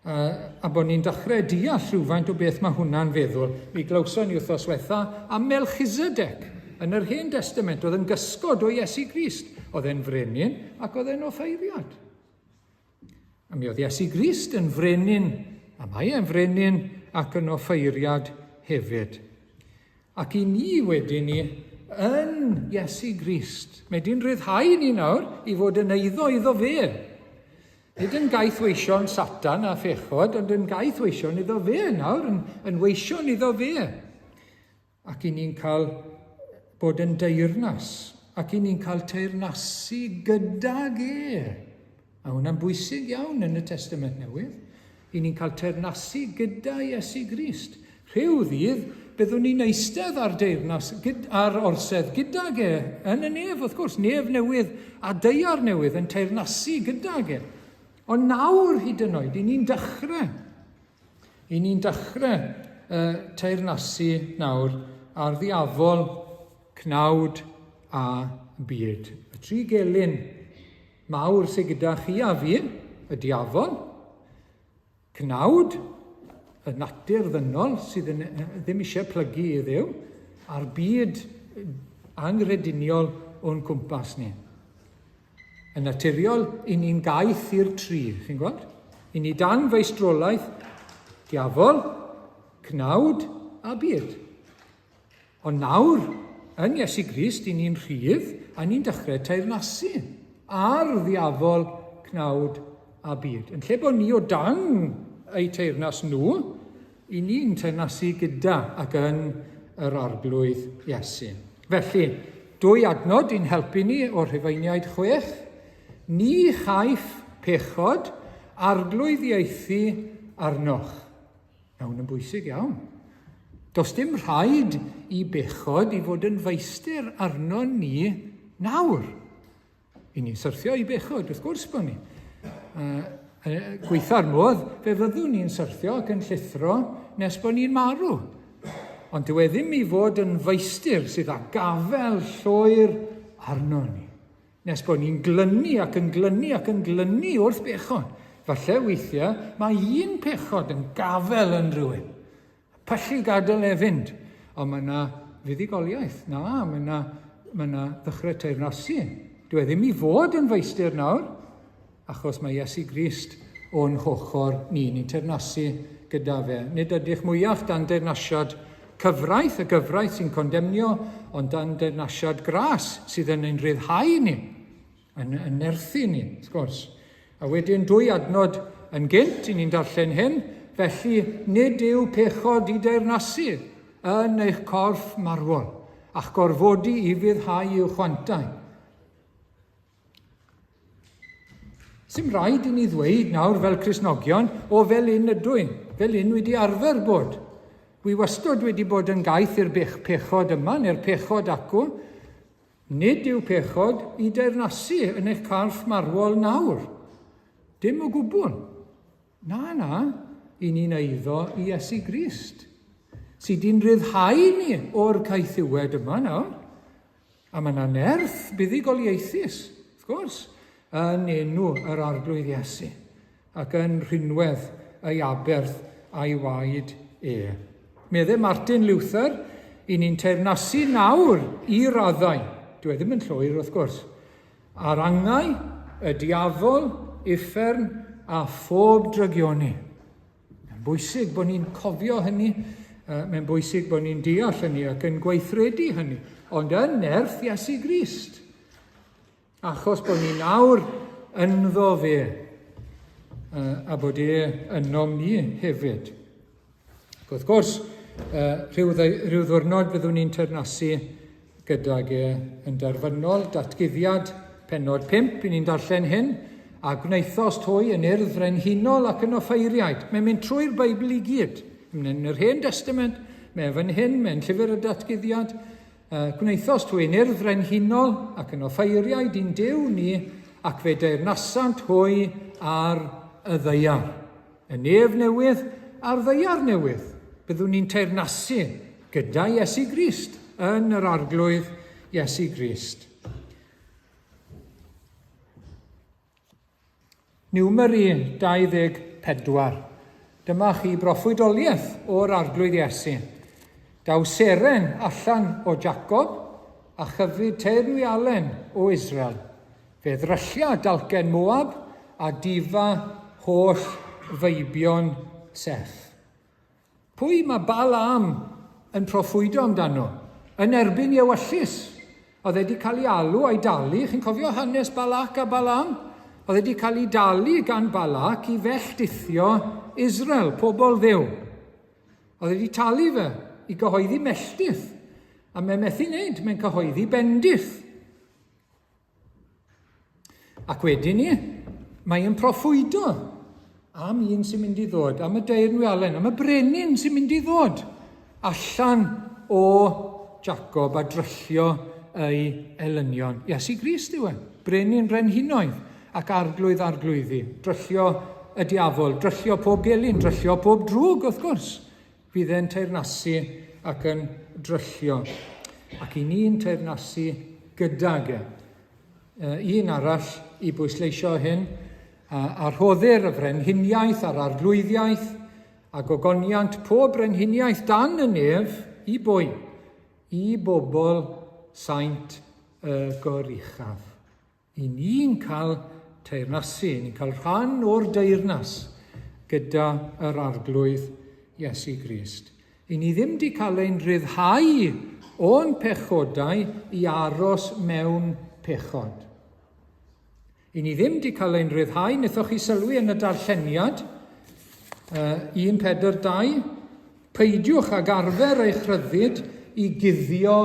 A bod ni'n dechrau deall rhywfaint o beth mae hwnna'n feddwl. Mi glywson ni wythnos wetha am Melchizedek yn yr Hen Destament, oedd yn gysgod o Iesu Grist. Oedd e'n frenin ac oedd e'n offeiriad. A mi oedd Iesu Grist yn frenin, a mae e'n frenin ac yn offeiriad hefyd. Ac i ni wedyn ni, yn Iesu Grist, mae di'n rhyddhau ni nawr i fod yn eiddo iddo fe. Nid yn gaethweision Satan a phechod, ond yn gaethweision iddo fe nawr, yn, yn weision iddo fe. Ac i ni'n cael bod yn deyrnas, ac i ni'n cael teyrnasu gydag e. A hwnna'n bwysig iawn yn y Testament Newydd. I ni'n cael teyrnasu gyda Iesu Grist. Rhyw ddydd, byddwn ni'n eistedd ar deyrnas, gyd, ar orsedd gydag e, yn y nef, wrth gwrs, nef newydd a daear newydd yn teyrnasu gydag e. Ond nawr, hyd yn oed, i ni'n dechrau. I ni'n dechrau uh, teyrnasu nawr ar ddiafol, cnawd a byd. Y tri gelyn mawr sydd gyda chi a fi, y diafol, Cnawd, y natur ddynol sydd yn, ddim eisiau plygu i Dduw, a'r byd anghrediniol o'n cwmpas ni. Yn naturiol, i ni'n gaeth i'r tri, chi'n gweld? I ni dan feistrolaeth diafol, cnawd a byd. Ond nawr, yn Iesu Grist, i ni'n rhydd a ni'n dechrau teyrnasu ar ddiafol, cnawd a byd. Yn lle bod ni o dan eu teyrnas nhw, i ni'n teyrnasu gyda ac yn yr Arglwydd Iesu. Felly, dwy adnod i'n helpu ni o'r Rhufeiniaid 6. Ni chaiff pechod arglwyddiaethu arnoch. Mae hwn yn bwysig iawn. Does dim rhaid i bechod i fod yn feistr arno ni nawr. I ni'n syrthio i bechod, wrth gwrs bod ni. Gweitha'r modd, fe fyddwn ni'n syrthio ac yn llithro nes bod ni'n marw. Ond dyw e ddim i fod yn feistr sydd â gafel llwyr arno ni. Nes bod ni'n glynu ac yn glynu ac yn glynu wrth bechod. Falle weithiau mae un pechod yn gafel yn rhywun. Pyllu gadael e fynd. Ond mae yna fuddugoliaeth. Na, mae yna, mae yna ddechrau teyrnasu. Dwi e ddim i fod yn feistr nawr, achos mae Iesu Grist o'n hochr ni, ni'n teyrnasu gyda fe. Nid ydych mwyach dan deyrnasiad cyfraith, y gyfraith sy'n condemnio, ond dan deyrnasiad gras sydd yn ein rhyddhau ni, yn, yn nerthu ni, wrth gwrs. A wedyn dwy adnod yn gynt, i ni'n darllen hyn, felly nid yw pechod i deyrnasu yn eich corff marwol, a'ch gorfodi i fyddhau i'w chwantau. Sim rhaid i ni ddweud nawr fel Cristnogion, o fel un ydw i, fel un wedi arfer bod. Wi wastod wedi bod yn gaeth i'r pechod yma, neu'r pechod acw. Nid yw pechod i deyrnasu yn eich carff marwol nawr. Dim o gwbl. Na, na, i ni'n eiddo i Iesu Grist, sydd di'n rhyddhau ni o'r caethiwed yma nawr. A mae yna nerth buddugoliaethus, wrth gwrs, yn enw yr Arglwydd Iesu, ac yn rhinwedd ei aberth a'i waed e. Medde Martin Luther, i ni'n teyrnasu nawr i raddau, dyw e ddim yn llwyr wrth gwrs, ar angau, y diafol, uffern a phob drygioni. Mae'n bwysig bod ni'n cofio hynny, mae'n bwysig bod ni'n deall hynny ac yn gweithredu hynny, ond yn nerth Iesu Grist. Achos bod ni nawr ynddo fe, a bod e ynom ni hefyd. Ac wrth gwrs, rhyw, rhyw ddwrnod fyddwn ni'n teyrnasu gydag e yn derfynol, datguddiad penod 5, i ni'n darllen hyn, a gwnaethost hwy yn urdd frenhinol ac yn offeiriaid. Mae'n mynd trwy'r Beibl i gyd. Yn yr Hen Testament, mae fan hyn, mae'n llyfr y datguddiad. Gwnaethost hwy yn urdd frenhinol ac yn offeiriaid i'n Duw ni, ac fe deyrnasant hwy ar y ddaear. Y nef newydd a'r ddaear newydd. Byddwn ni'n teyrnasu gyda Iesu Grist yn yr Arglwydd Iesu Grist. Numeri 24. Dyma chi broffwydoliaeth o'r Arglwydd Iesu. Daw seren allan o Jacob a chyfyd teyrnwialen o Israel. Fe ddryllia dalcen Moab a difa holl feibion Seth. Pwy mae Balaam yn proffwydo amdano? Yn erbyn i ewyllys. Oedd e wedi cael ei alw a'i dalu. Chi'n cofio hanes Balac a Balaam? Oedd e wedi cael ei dalu gan Balac i felldithio Israel, pobl Dduw. Oedd e wedi talu fe i gyhoeddi melltith. A mae'n methu wneud, mae'n cyhoeddi bendith. Ac wedyn ni, mae yn proffwydo am un sy'n mynd i ddod, am y deyrnwialen, am y brenin sy'n mynd i ddod allan o Jacob a dryllio ei elynion. Iesu Grist yw e, brenin brenhinoedd ac arglwydd arglwyddi. Dryllio y diafol, dryllio pob gelyn, dryllio pob drwg wrth gwrs. Bydd e'n teyrnasu ac yn dryllio. Ac i ni'n teyrnasu gydag e. Un arall i bwysleisio hyn, a rhoddir y frenhiniaeth a'r arglwyddiaeth a gogoniant pob brenhiniaeth dan y nef i bwy? I bobl saint y goruchaf. I ni'n cael teyrnasu, i ni'n cael rhan o'r deyrnas gyda yr Arglwydd Iesu Grist. I ni ddim di cael ein rhyddhau o'n pechodau i aros mewn pechod. I ni ddim di cael ein rhyddhau, wnaethoch chi sylwi yn y darlleniad, 1 Pedr 2, peidiwch ag arfer eich rhyddid i guddio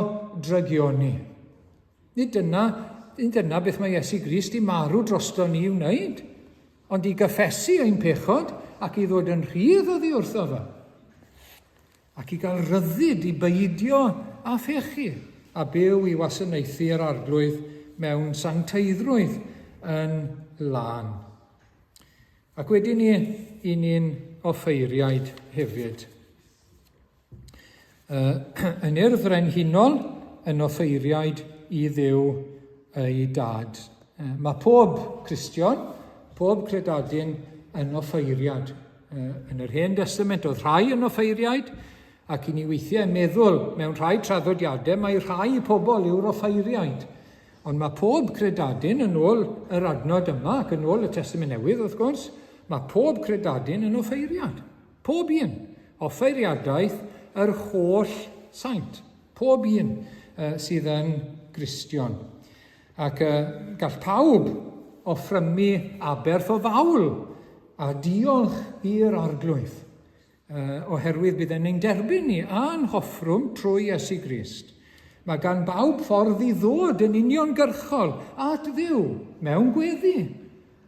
drygioni. Nid dyna, nid dyna beth mae Iesu Grist i marw drosto ni i wneud, ond i gyffesu ein pechod ac i ddod yn rhydd oddi wrtho fe. Ac i gael rhyddid i beidio â phechu a byw i wasanaethu yr Arglwydd mewn sancteiddrwydd yn lân. Ac wedyn ni, i ni'n offeiriaid hefyd. Yn urdd frenhinol yn offeiriaid i Dduw ei dad. Mae pob Cristion, pob credadun yn offeiriad. Yn yr Hen Destament oedd rhai yn offeiriaid, ac i ni weithiau meddwl mewn rhai traddodiadau mae rhai pobl yw'r offeiriaid. Ond mae pob credadun yn ôl yr adnod yma, ac yn ôl y Testament Newydd wrth gwrs, mae pob credadun yn offeiriad. Pob un. Offeiriadaeth yr holl saint. Pob un uh, sydd yn Gristion. Ac uh, gall pawb offrymu aberth o fawl a diolch i'r arglwydd. Uh, oherwydd bydd e'n ein derbyn ni a'n hoffrwm trwy Iesu Grist. Mae gan bawb ffordd i ddod yn uniongyrchol at Dduw mewn gweddi.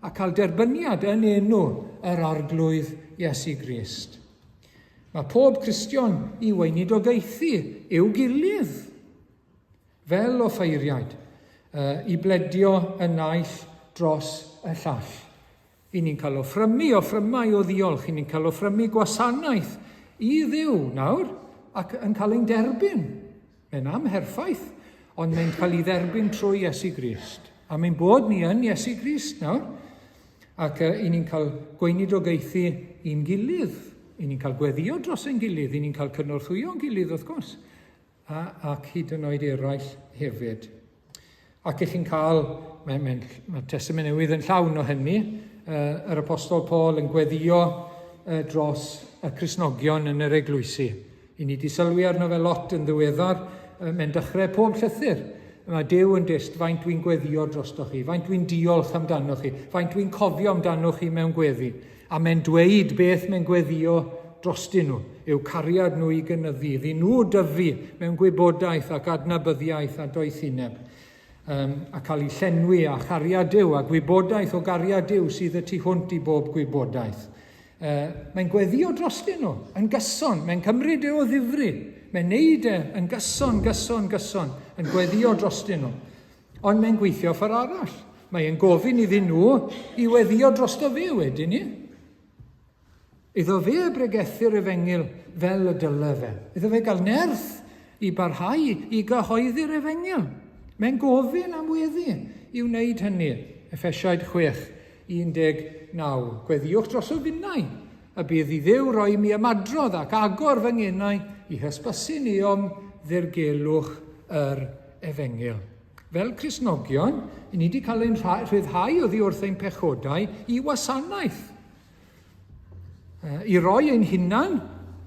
A cael derbyniad yn enw yr Arglwydd Iesu Grist. Mae pob Cristion i weinidogaethu i'w gilydd, fel offeiriaid, i bledio y naill dros y llall. I ni'n cael offrymu offrymau o ddiolch, i ni'n cael offrymu gwasanaeth i Dduw nawr ac yn cael ein derbyn. Mae'n amherffaith, ond mae'n cael ei dderbyn trwy Iesu Grist. A mae'n bod ni yn Iesu Grist nawr. Ac uh, i ni'n cael gweinidogaethu i'n gilydd. I ni'n cael gweddio dros ein gilydd. I ni'n cael cynorthwyo'n gilydd, wrth gwrs. A, ac hyd yn oed eraill hefyd. Ac ych chi'n cael, mae, mae, mae Testament Newydd yn llawn o hynny, uh, yr Apostol Paul yn gweddio uh, dros y Cristnogion yn yr eglwysi. I ni di sylwi arno fe lot yn ddiweddar, mae'n dechrau pob llythyr. Mae Duw yn dyst faint dwi'n gweddio drostoch chi, faint dwi'n diolch amdanoch chi, faint dwi'n cofio amdanoch chi mewn gweddi. A mae'n dweud beth mae'n gweddio drostyn nhw, yw cariad nhw i gynyddu, iddyn nhw dyfu mewn gwybodaeth ac adnabyddiaeth a doethineb, um, a cael eu llenwi â chariad Duw a gwybodaeth o gariad Duw sydd y tu hwnt i bob gwybodaeth. Mae'n gweddio drostyn nhw yn gyson, mae'n cymryd e o ddifri, mae'n neud e yn gyson, gyson, gyson, yn gweddio drostyn nhw. Ond mae'n gweithio ffordd arall. Mae'n gofyn iddyn nhw i weddio drosto fe wedyn ni. Iddo fe bregethu'r efengyl fel y dyle fe. Iddo fe gael nerth i barhau i gyhoeddi'r efengyl. Mae'n gofyn am weddi i wneud hynny. Effesiaid 6, 19. Gweddïwch drosof finnau, Y bydd i Dduw roi i mi ymadrodd ac agor fy ngenau i hysbysu ni om ddirgelwch yr efengyl. Fel Cristnogion, i ni wedi cael ein rhyddhau oddi wrth ein pechodau i wasanaeth. I roi ein hunan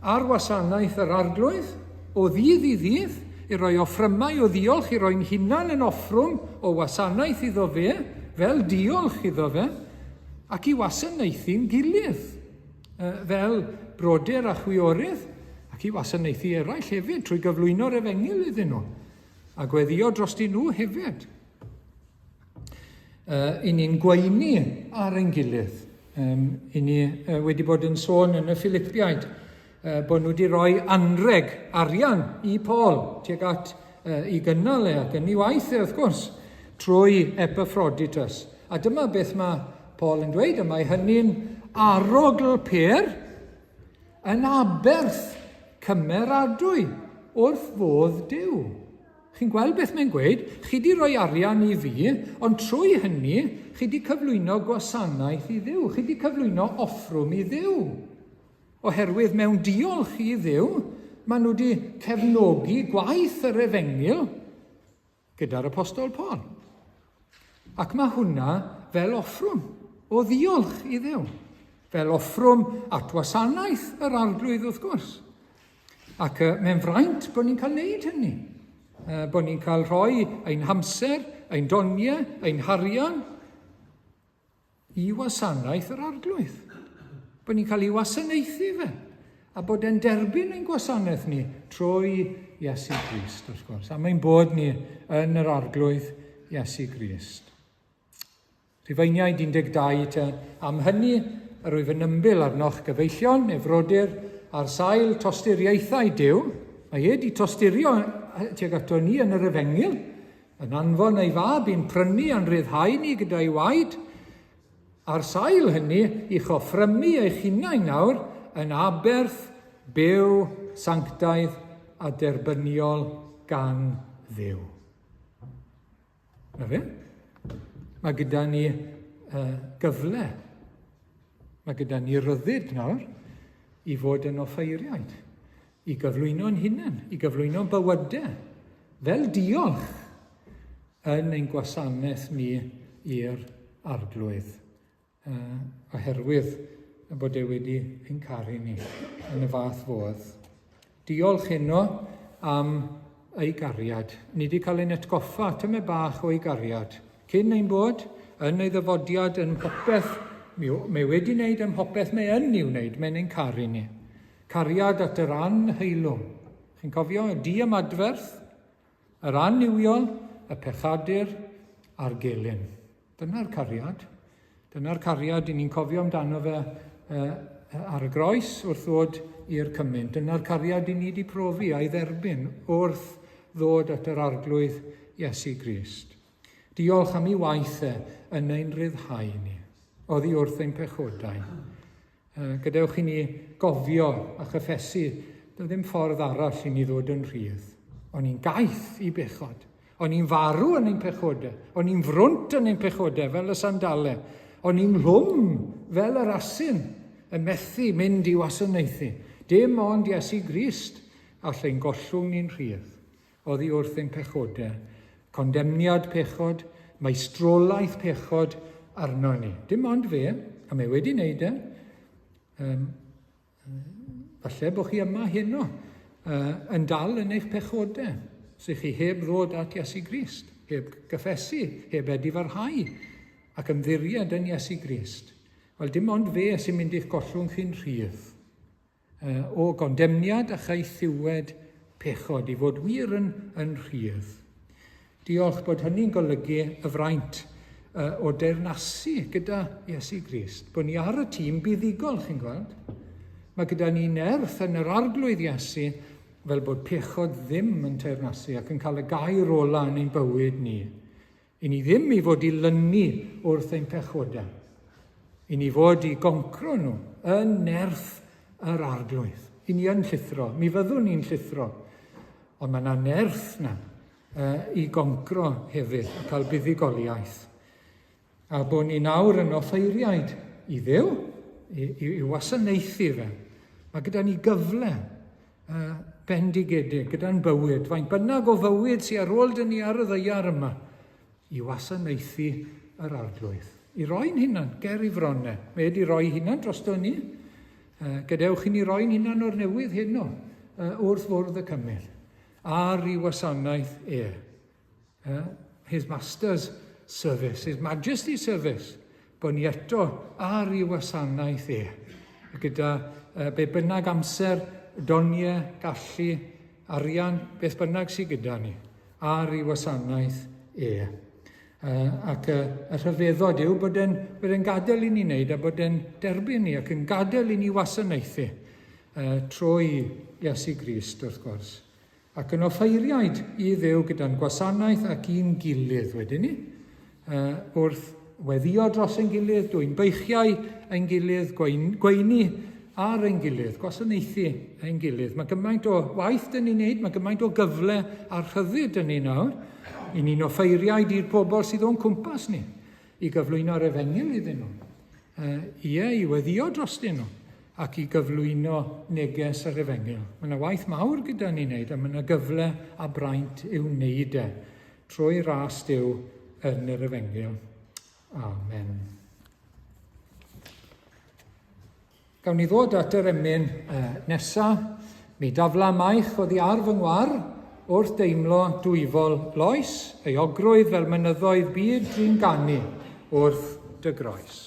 ar wasanaeth yr Arglwydd o ddydd i ddydd, i roi offrymau o ddiolch, i roi'n hunan yn offrwm o wasanaeth iddo fe, fel diolch iddo fe, ac i wasanaethu'n gilydd, fel brodyr a chwiorydd, ac i wasanaethu eraill hefyd trwy gyflwyno'r efengyl iddyn nhw, a gweddio drostyn nhw hefyd. I ni'n gweini ar ein gilydd. I ni wedi bod yn sôn yn y Philipiaid bod nhw wedi rhoi anreg arian i Paul tuag at i gynnal e ac yn ei waith e wrth gwrs trwy Epaphroditus. A dyma beth mae Paul yn dweud, y mae hynny'n arogl pêr yn aberth cymeradwy wrth fodd Duw. Chi'n gweld beth mae'n gweud? Chi 'di rhoi arian i fi, ond trwy hynny, chi 'di cyflwyno gwasanaeth i Dduw. Chi 'di cyflwyno offrwm i Dduw. Oherwydd mewn diolch i Dduw, maen nhw wedi cefnogi gwaith yr efengyl gyda'r apostol Paul. Ac mae hwnna fel offrwm o ddiolch i Dduw. Fel offrwm at wasanaeth yr Arglwydd wrth gwrs. Ac mae'n fraint bod ni'n cael wneud hynny. Bod ni'n cael rhoi ein hamser, ein doniau, ein harian i wasanaeth yr Arglwydd. Bod ni'n cael ei wasanaethu fe. A bod e'n derbyn ein gwasanaeth ni trwy Iesu Grist, wrth gwrs. A mae'n bod ni yn yr Arglwydd Iesu Grist. Rhufeiniaid 12 te, am hynny yr wyf yn ymbil arnoch gyfeillion, neu frodyr, ar sail tosturiaethau Duw, mae e 'di tosturio tuag ato ni yn yr efengyl, yn anfon ei fab i'n prynu a'n rhyddhau ni gyda'i waed, ar sail hynny i'ch offrymu eich hunain nawr yn aberth byw, sanctaidd a derbyniol gan Dduw. Na fe? Mae gyda ni gyfle. Mae gyda ni ryddid nawr i fod yn offeiriaid, i gyflwyno'n hunain, i gyflwyno'n bywydau, fel diolch yn ein gwasanaeth ni i'r Arglwydd. Oherwydd y bod e wedi ein caru ni yn y fath fodd. Diolch heno am ei gariad. Ni wedi cael ein atgoffa tymed bach o'i gariad. Cyn ein bod yn ei ddyfodiad yn mhopeth, mae wedi wneud ym mhopeth mae yn ei wneud, mae'n ein caru ni. Cariad at yr anheilwng. Chi'n cofio y diamadferth, yr annuwiol, y pechadur a'r gelyn. Dyna'r cariad. Dyna'r cariad i ni'n cofio amdano fe ar y groes wrth ddod i'r cymun. Dyna'r cariad i ni wedi profi a'i dderbyn wrth ddod at yr Arglwydd Iesu Grist. Diolch am ei waith e yn ein rhyddhau ni oddi wrth ein pechodau. Gadewch i ni gofio a chyffesu, doedd ddim ffordd arall i ni ddod yn rhydd. O'n i'n gaeth i bechod. O'n i'n farw yn ein pechodau. O'n i'n frwnt yn ein pechodau fel y sandale. O'n i'n lwm fel yr asyn yn methu mynd i wasanaethu. Dim ond Iesu Grist all ein gollwng ni'n rhydd oddi wrth ein pechodau, condemniad pechod, meistrolaeth pechod arno ni. Dim ond fe, a mae wedi wneud e. Falle bod chi yma heno yn dal yn eich pechodau, sy'ch chi heb ddod at Iesu Grist, heb gyffesu, heb edifarhau, ac ymddiried yn Iesu Grist. Wel, dim ond fe sy'n mynd i'ch gollwng chi'n rhydd. O gondemniad a chaethiwed pechod, i fod wir yn, yn rhydd. Diolch bod hynny'n golygu y fraint o deyrnasu gyda Iesu Grist, bod ni ar y tîm buddugol, chi'n gweld. Mae gyda ni nerth yn yr Arglwydd Iesu fel bod pechod ddim yn teyrnasu ac yn cael y gair ola yn ein bywyd ni. I ni ddim i fod i lynu wrth ein pechodau. I ni fod i goncro nhw yn nerth yr Arglwydd. I ni yn llithro, mi fyddwn ni'n llithro. Ond mae yna nerth na i goncro hefyd, a cael buddugoliaeth. A bod ni nawr yn offeiriaid i Dduw, i, i, i wasanaethu fe. Mae gyda ni gyfle bendigedig gyda'n bywyd, faint bynnag o fywyd sy'n ar ôl dyn ni ar y ddeiar yma, i wasanaethu yr arglwydd. I roi'n hunan, ger i fronnau. Mae wedi rhoi hunan drosto ni. Gadewch i ni roi'n hunan o'r newydd heno wrth fwrdd y cymell, ar i wasanaeth e. His Master's service, His Majesty's service, bod ni eto ar ei wasanaeth e, gyda be bynnag amser, doniau, gallu, arian, beth bynnag sydd gyda ni, ar ei wasanaeth e. Ac y rhyfeddod yw bod e'n bod e'n gadael i ni wneud a bod e'n derbyn ni ac yn gadael i ni wasanaethu trwy Iesu Grist, wrth gwrs. Ac yn offeiriaid i Dduw gyda'n gwasanaeth ac i'n gilydd wedyn ni, wrth weddïo dros ein gilydd, dwyn beichiau ein gilydd, gweini ar ein gilydd, gwasanaethu ein gilydd. Mae gymaint o waith dyn ni'n neud, mae gymaint o gyfle a rhyddid dyn ni nawr, i ni'n offeiriaid i'r pobl sydd o'n cwmpas ni, i gyflwyno'r efengyl iddyn nhw. Ie, i weddïo drostyn nhw ac i gyflwyno neges yr efengyl. Mae yna waith mawr gyda ni wneud a mae yna gyfle a braint i'w wneud e trwy ras Duw yn yr efengyl. Amen. Gawn ni ddod at yr emyn nesa. Mi dafla maich oddi ar fy ngwar wrth deimlo dwyfol loes, euogrwydd fel mynyddoedd byd dwi'n ganu wrth dy groes.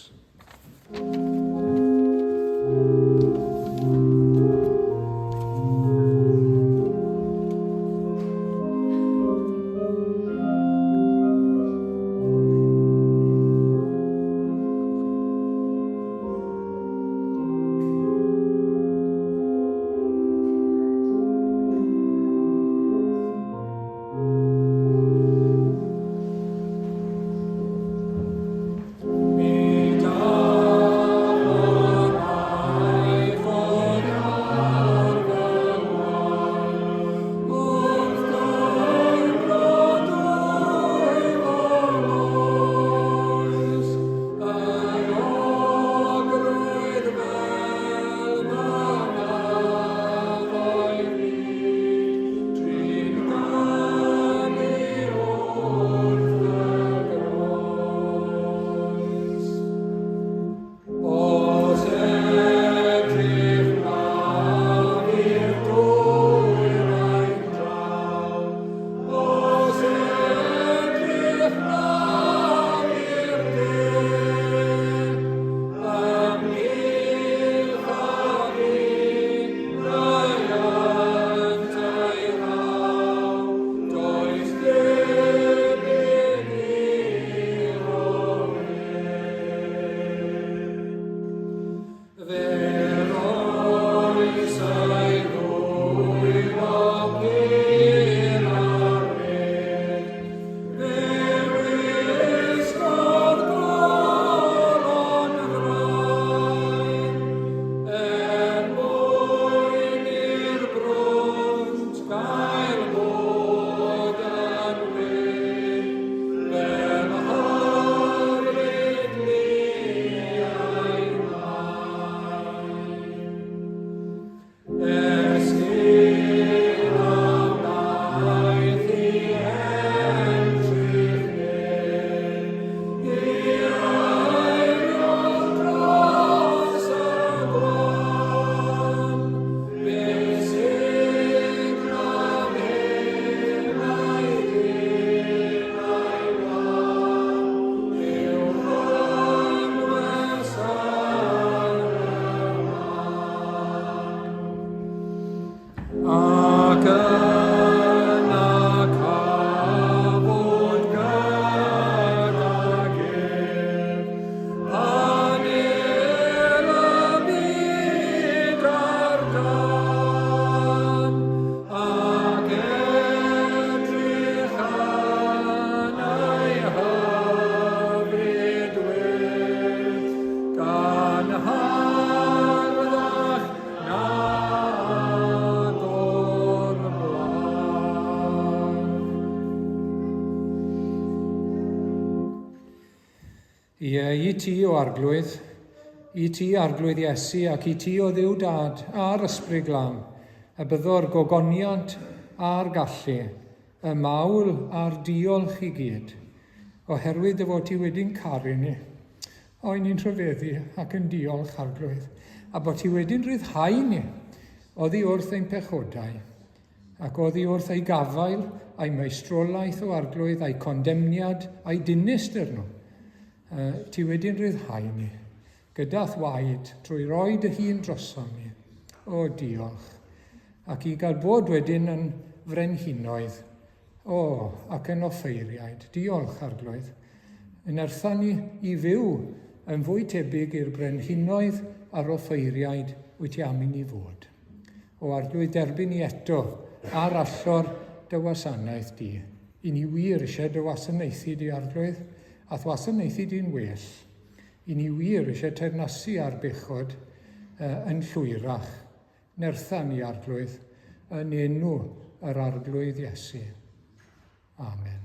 Ac yna cafwyd gydag ef, pan el y byd ar dân, ac edrych yn ei hyfryd wyllt, gan harddach Nag o'r blaen. Ie, i ti, o Arglwydd, I ti, Arglwydd Iesu, ac i ti, o Dduw Dad, a'r Ysbryd Glân, y byddo'r gogoniant a'r gallu, y mawl a'r diolch i gyd, oherwydd dy fod ti wedi'n caru ni. O, ni'n rhyfeddu ac yn diolch, Arglwydd, a bod ti wedi'n rhyddhau ni oddi wrth ein pechodau, ac oddi wrth ei gafael, a'i meistrolaeth o Arglwydd, a'i condemniad, a'i dinistr nhw. Ti wedi'n rhyddhau ni, gyda'th waed, trwy roi dy hun drosom ni. O, diolch. Ac i gael bod wedyn yn frenhinoedd, o, ac yn offeiriaid. Diolch, Arglwydd. Yn ertha ni i fyw yn fwy tebyg i'r brenhinoedd a'r offeiriaid wyt ti am i ni fod. O Arglwydd, derbyn ni eto ar allor dy wasanaeth di. I ni wir eisiau dy wasanaethu di, Arglwydd, a'th wasanaethu di'n well. I ni wir eisiau teyrnasu ar bechod uh, yn llwyrach. Nertha ni, Arglwydd, yn enw yr Arglwydd Iesu. Amen.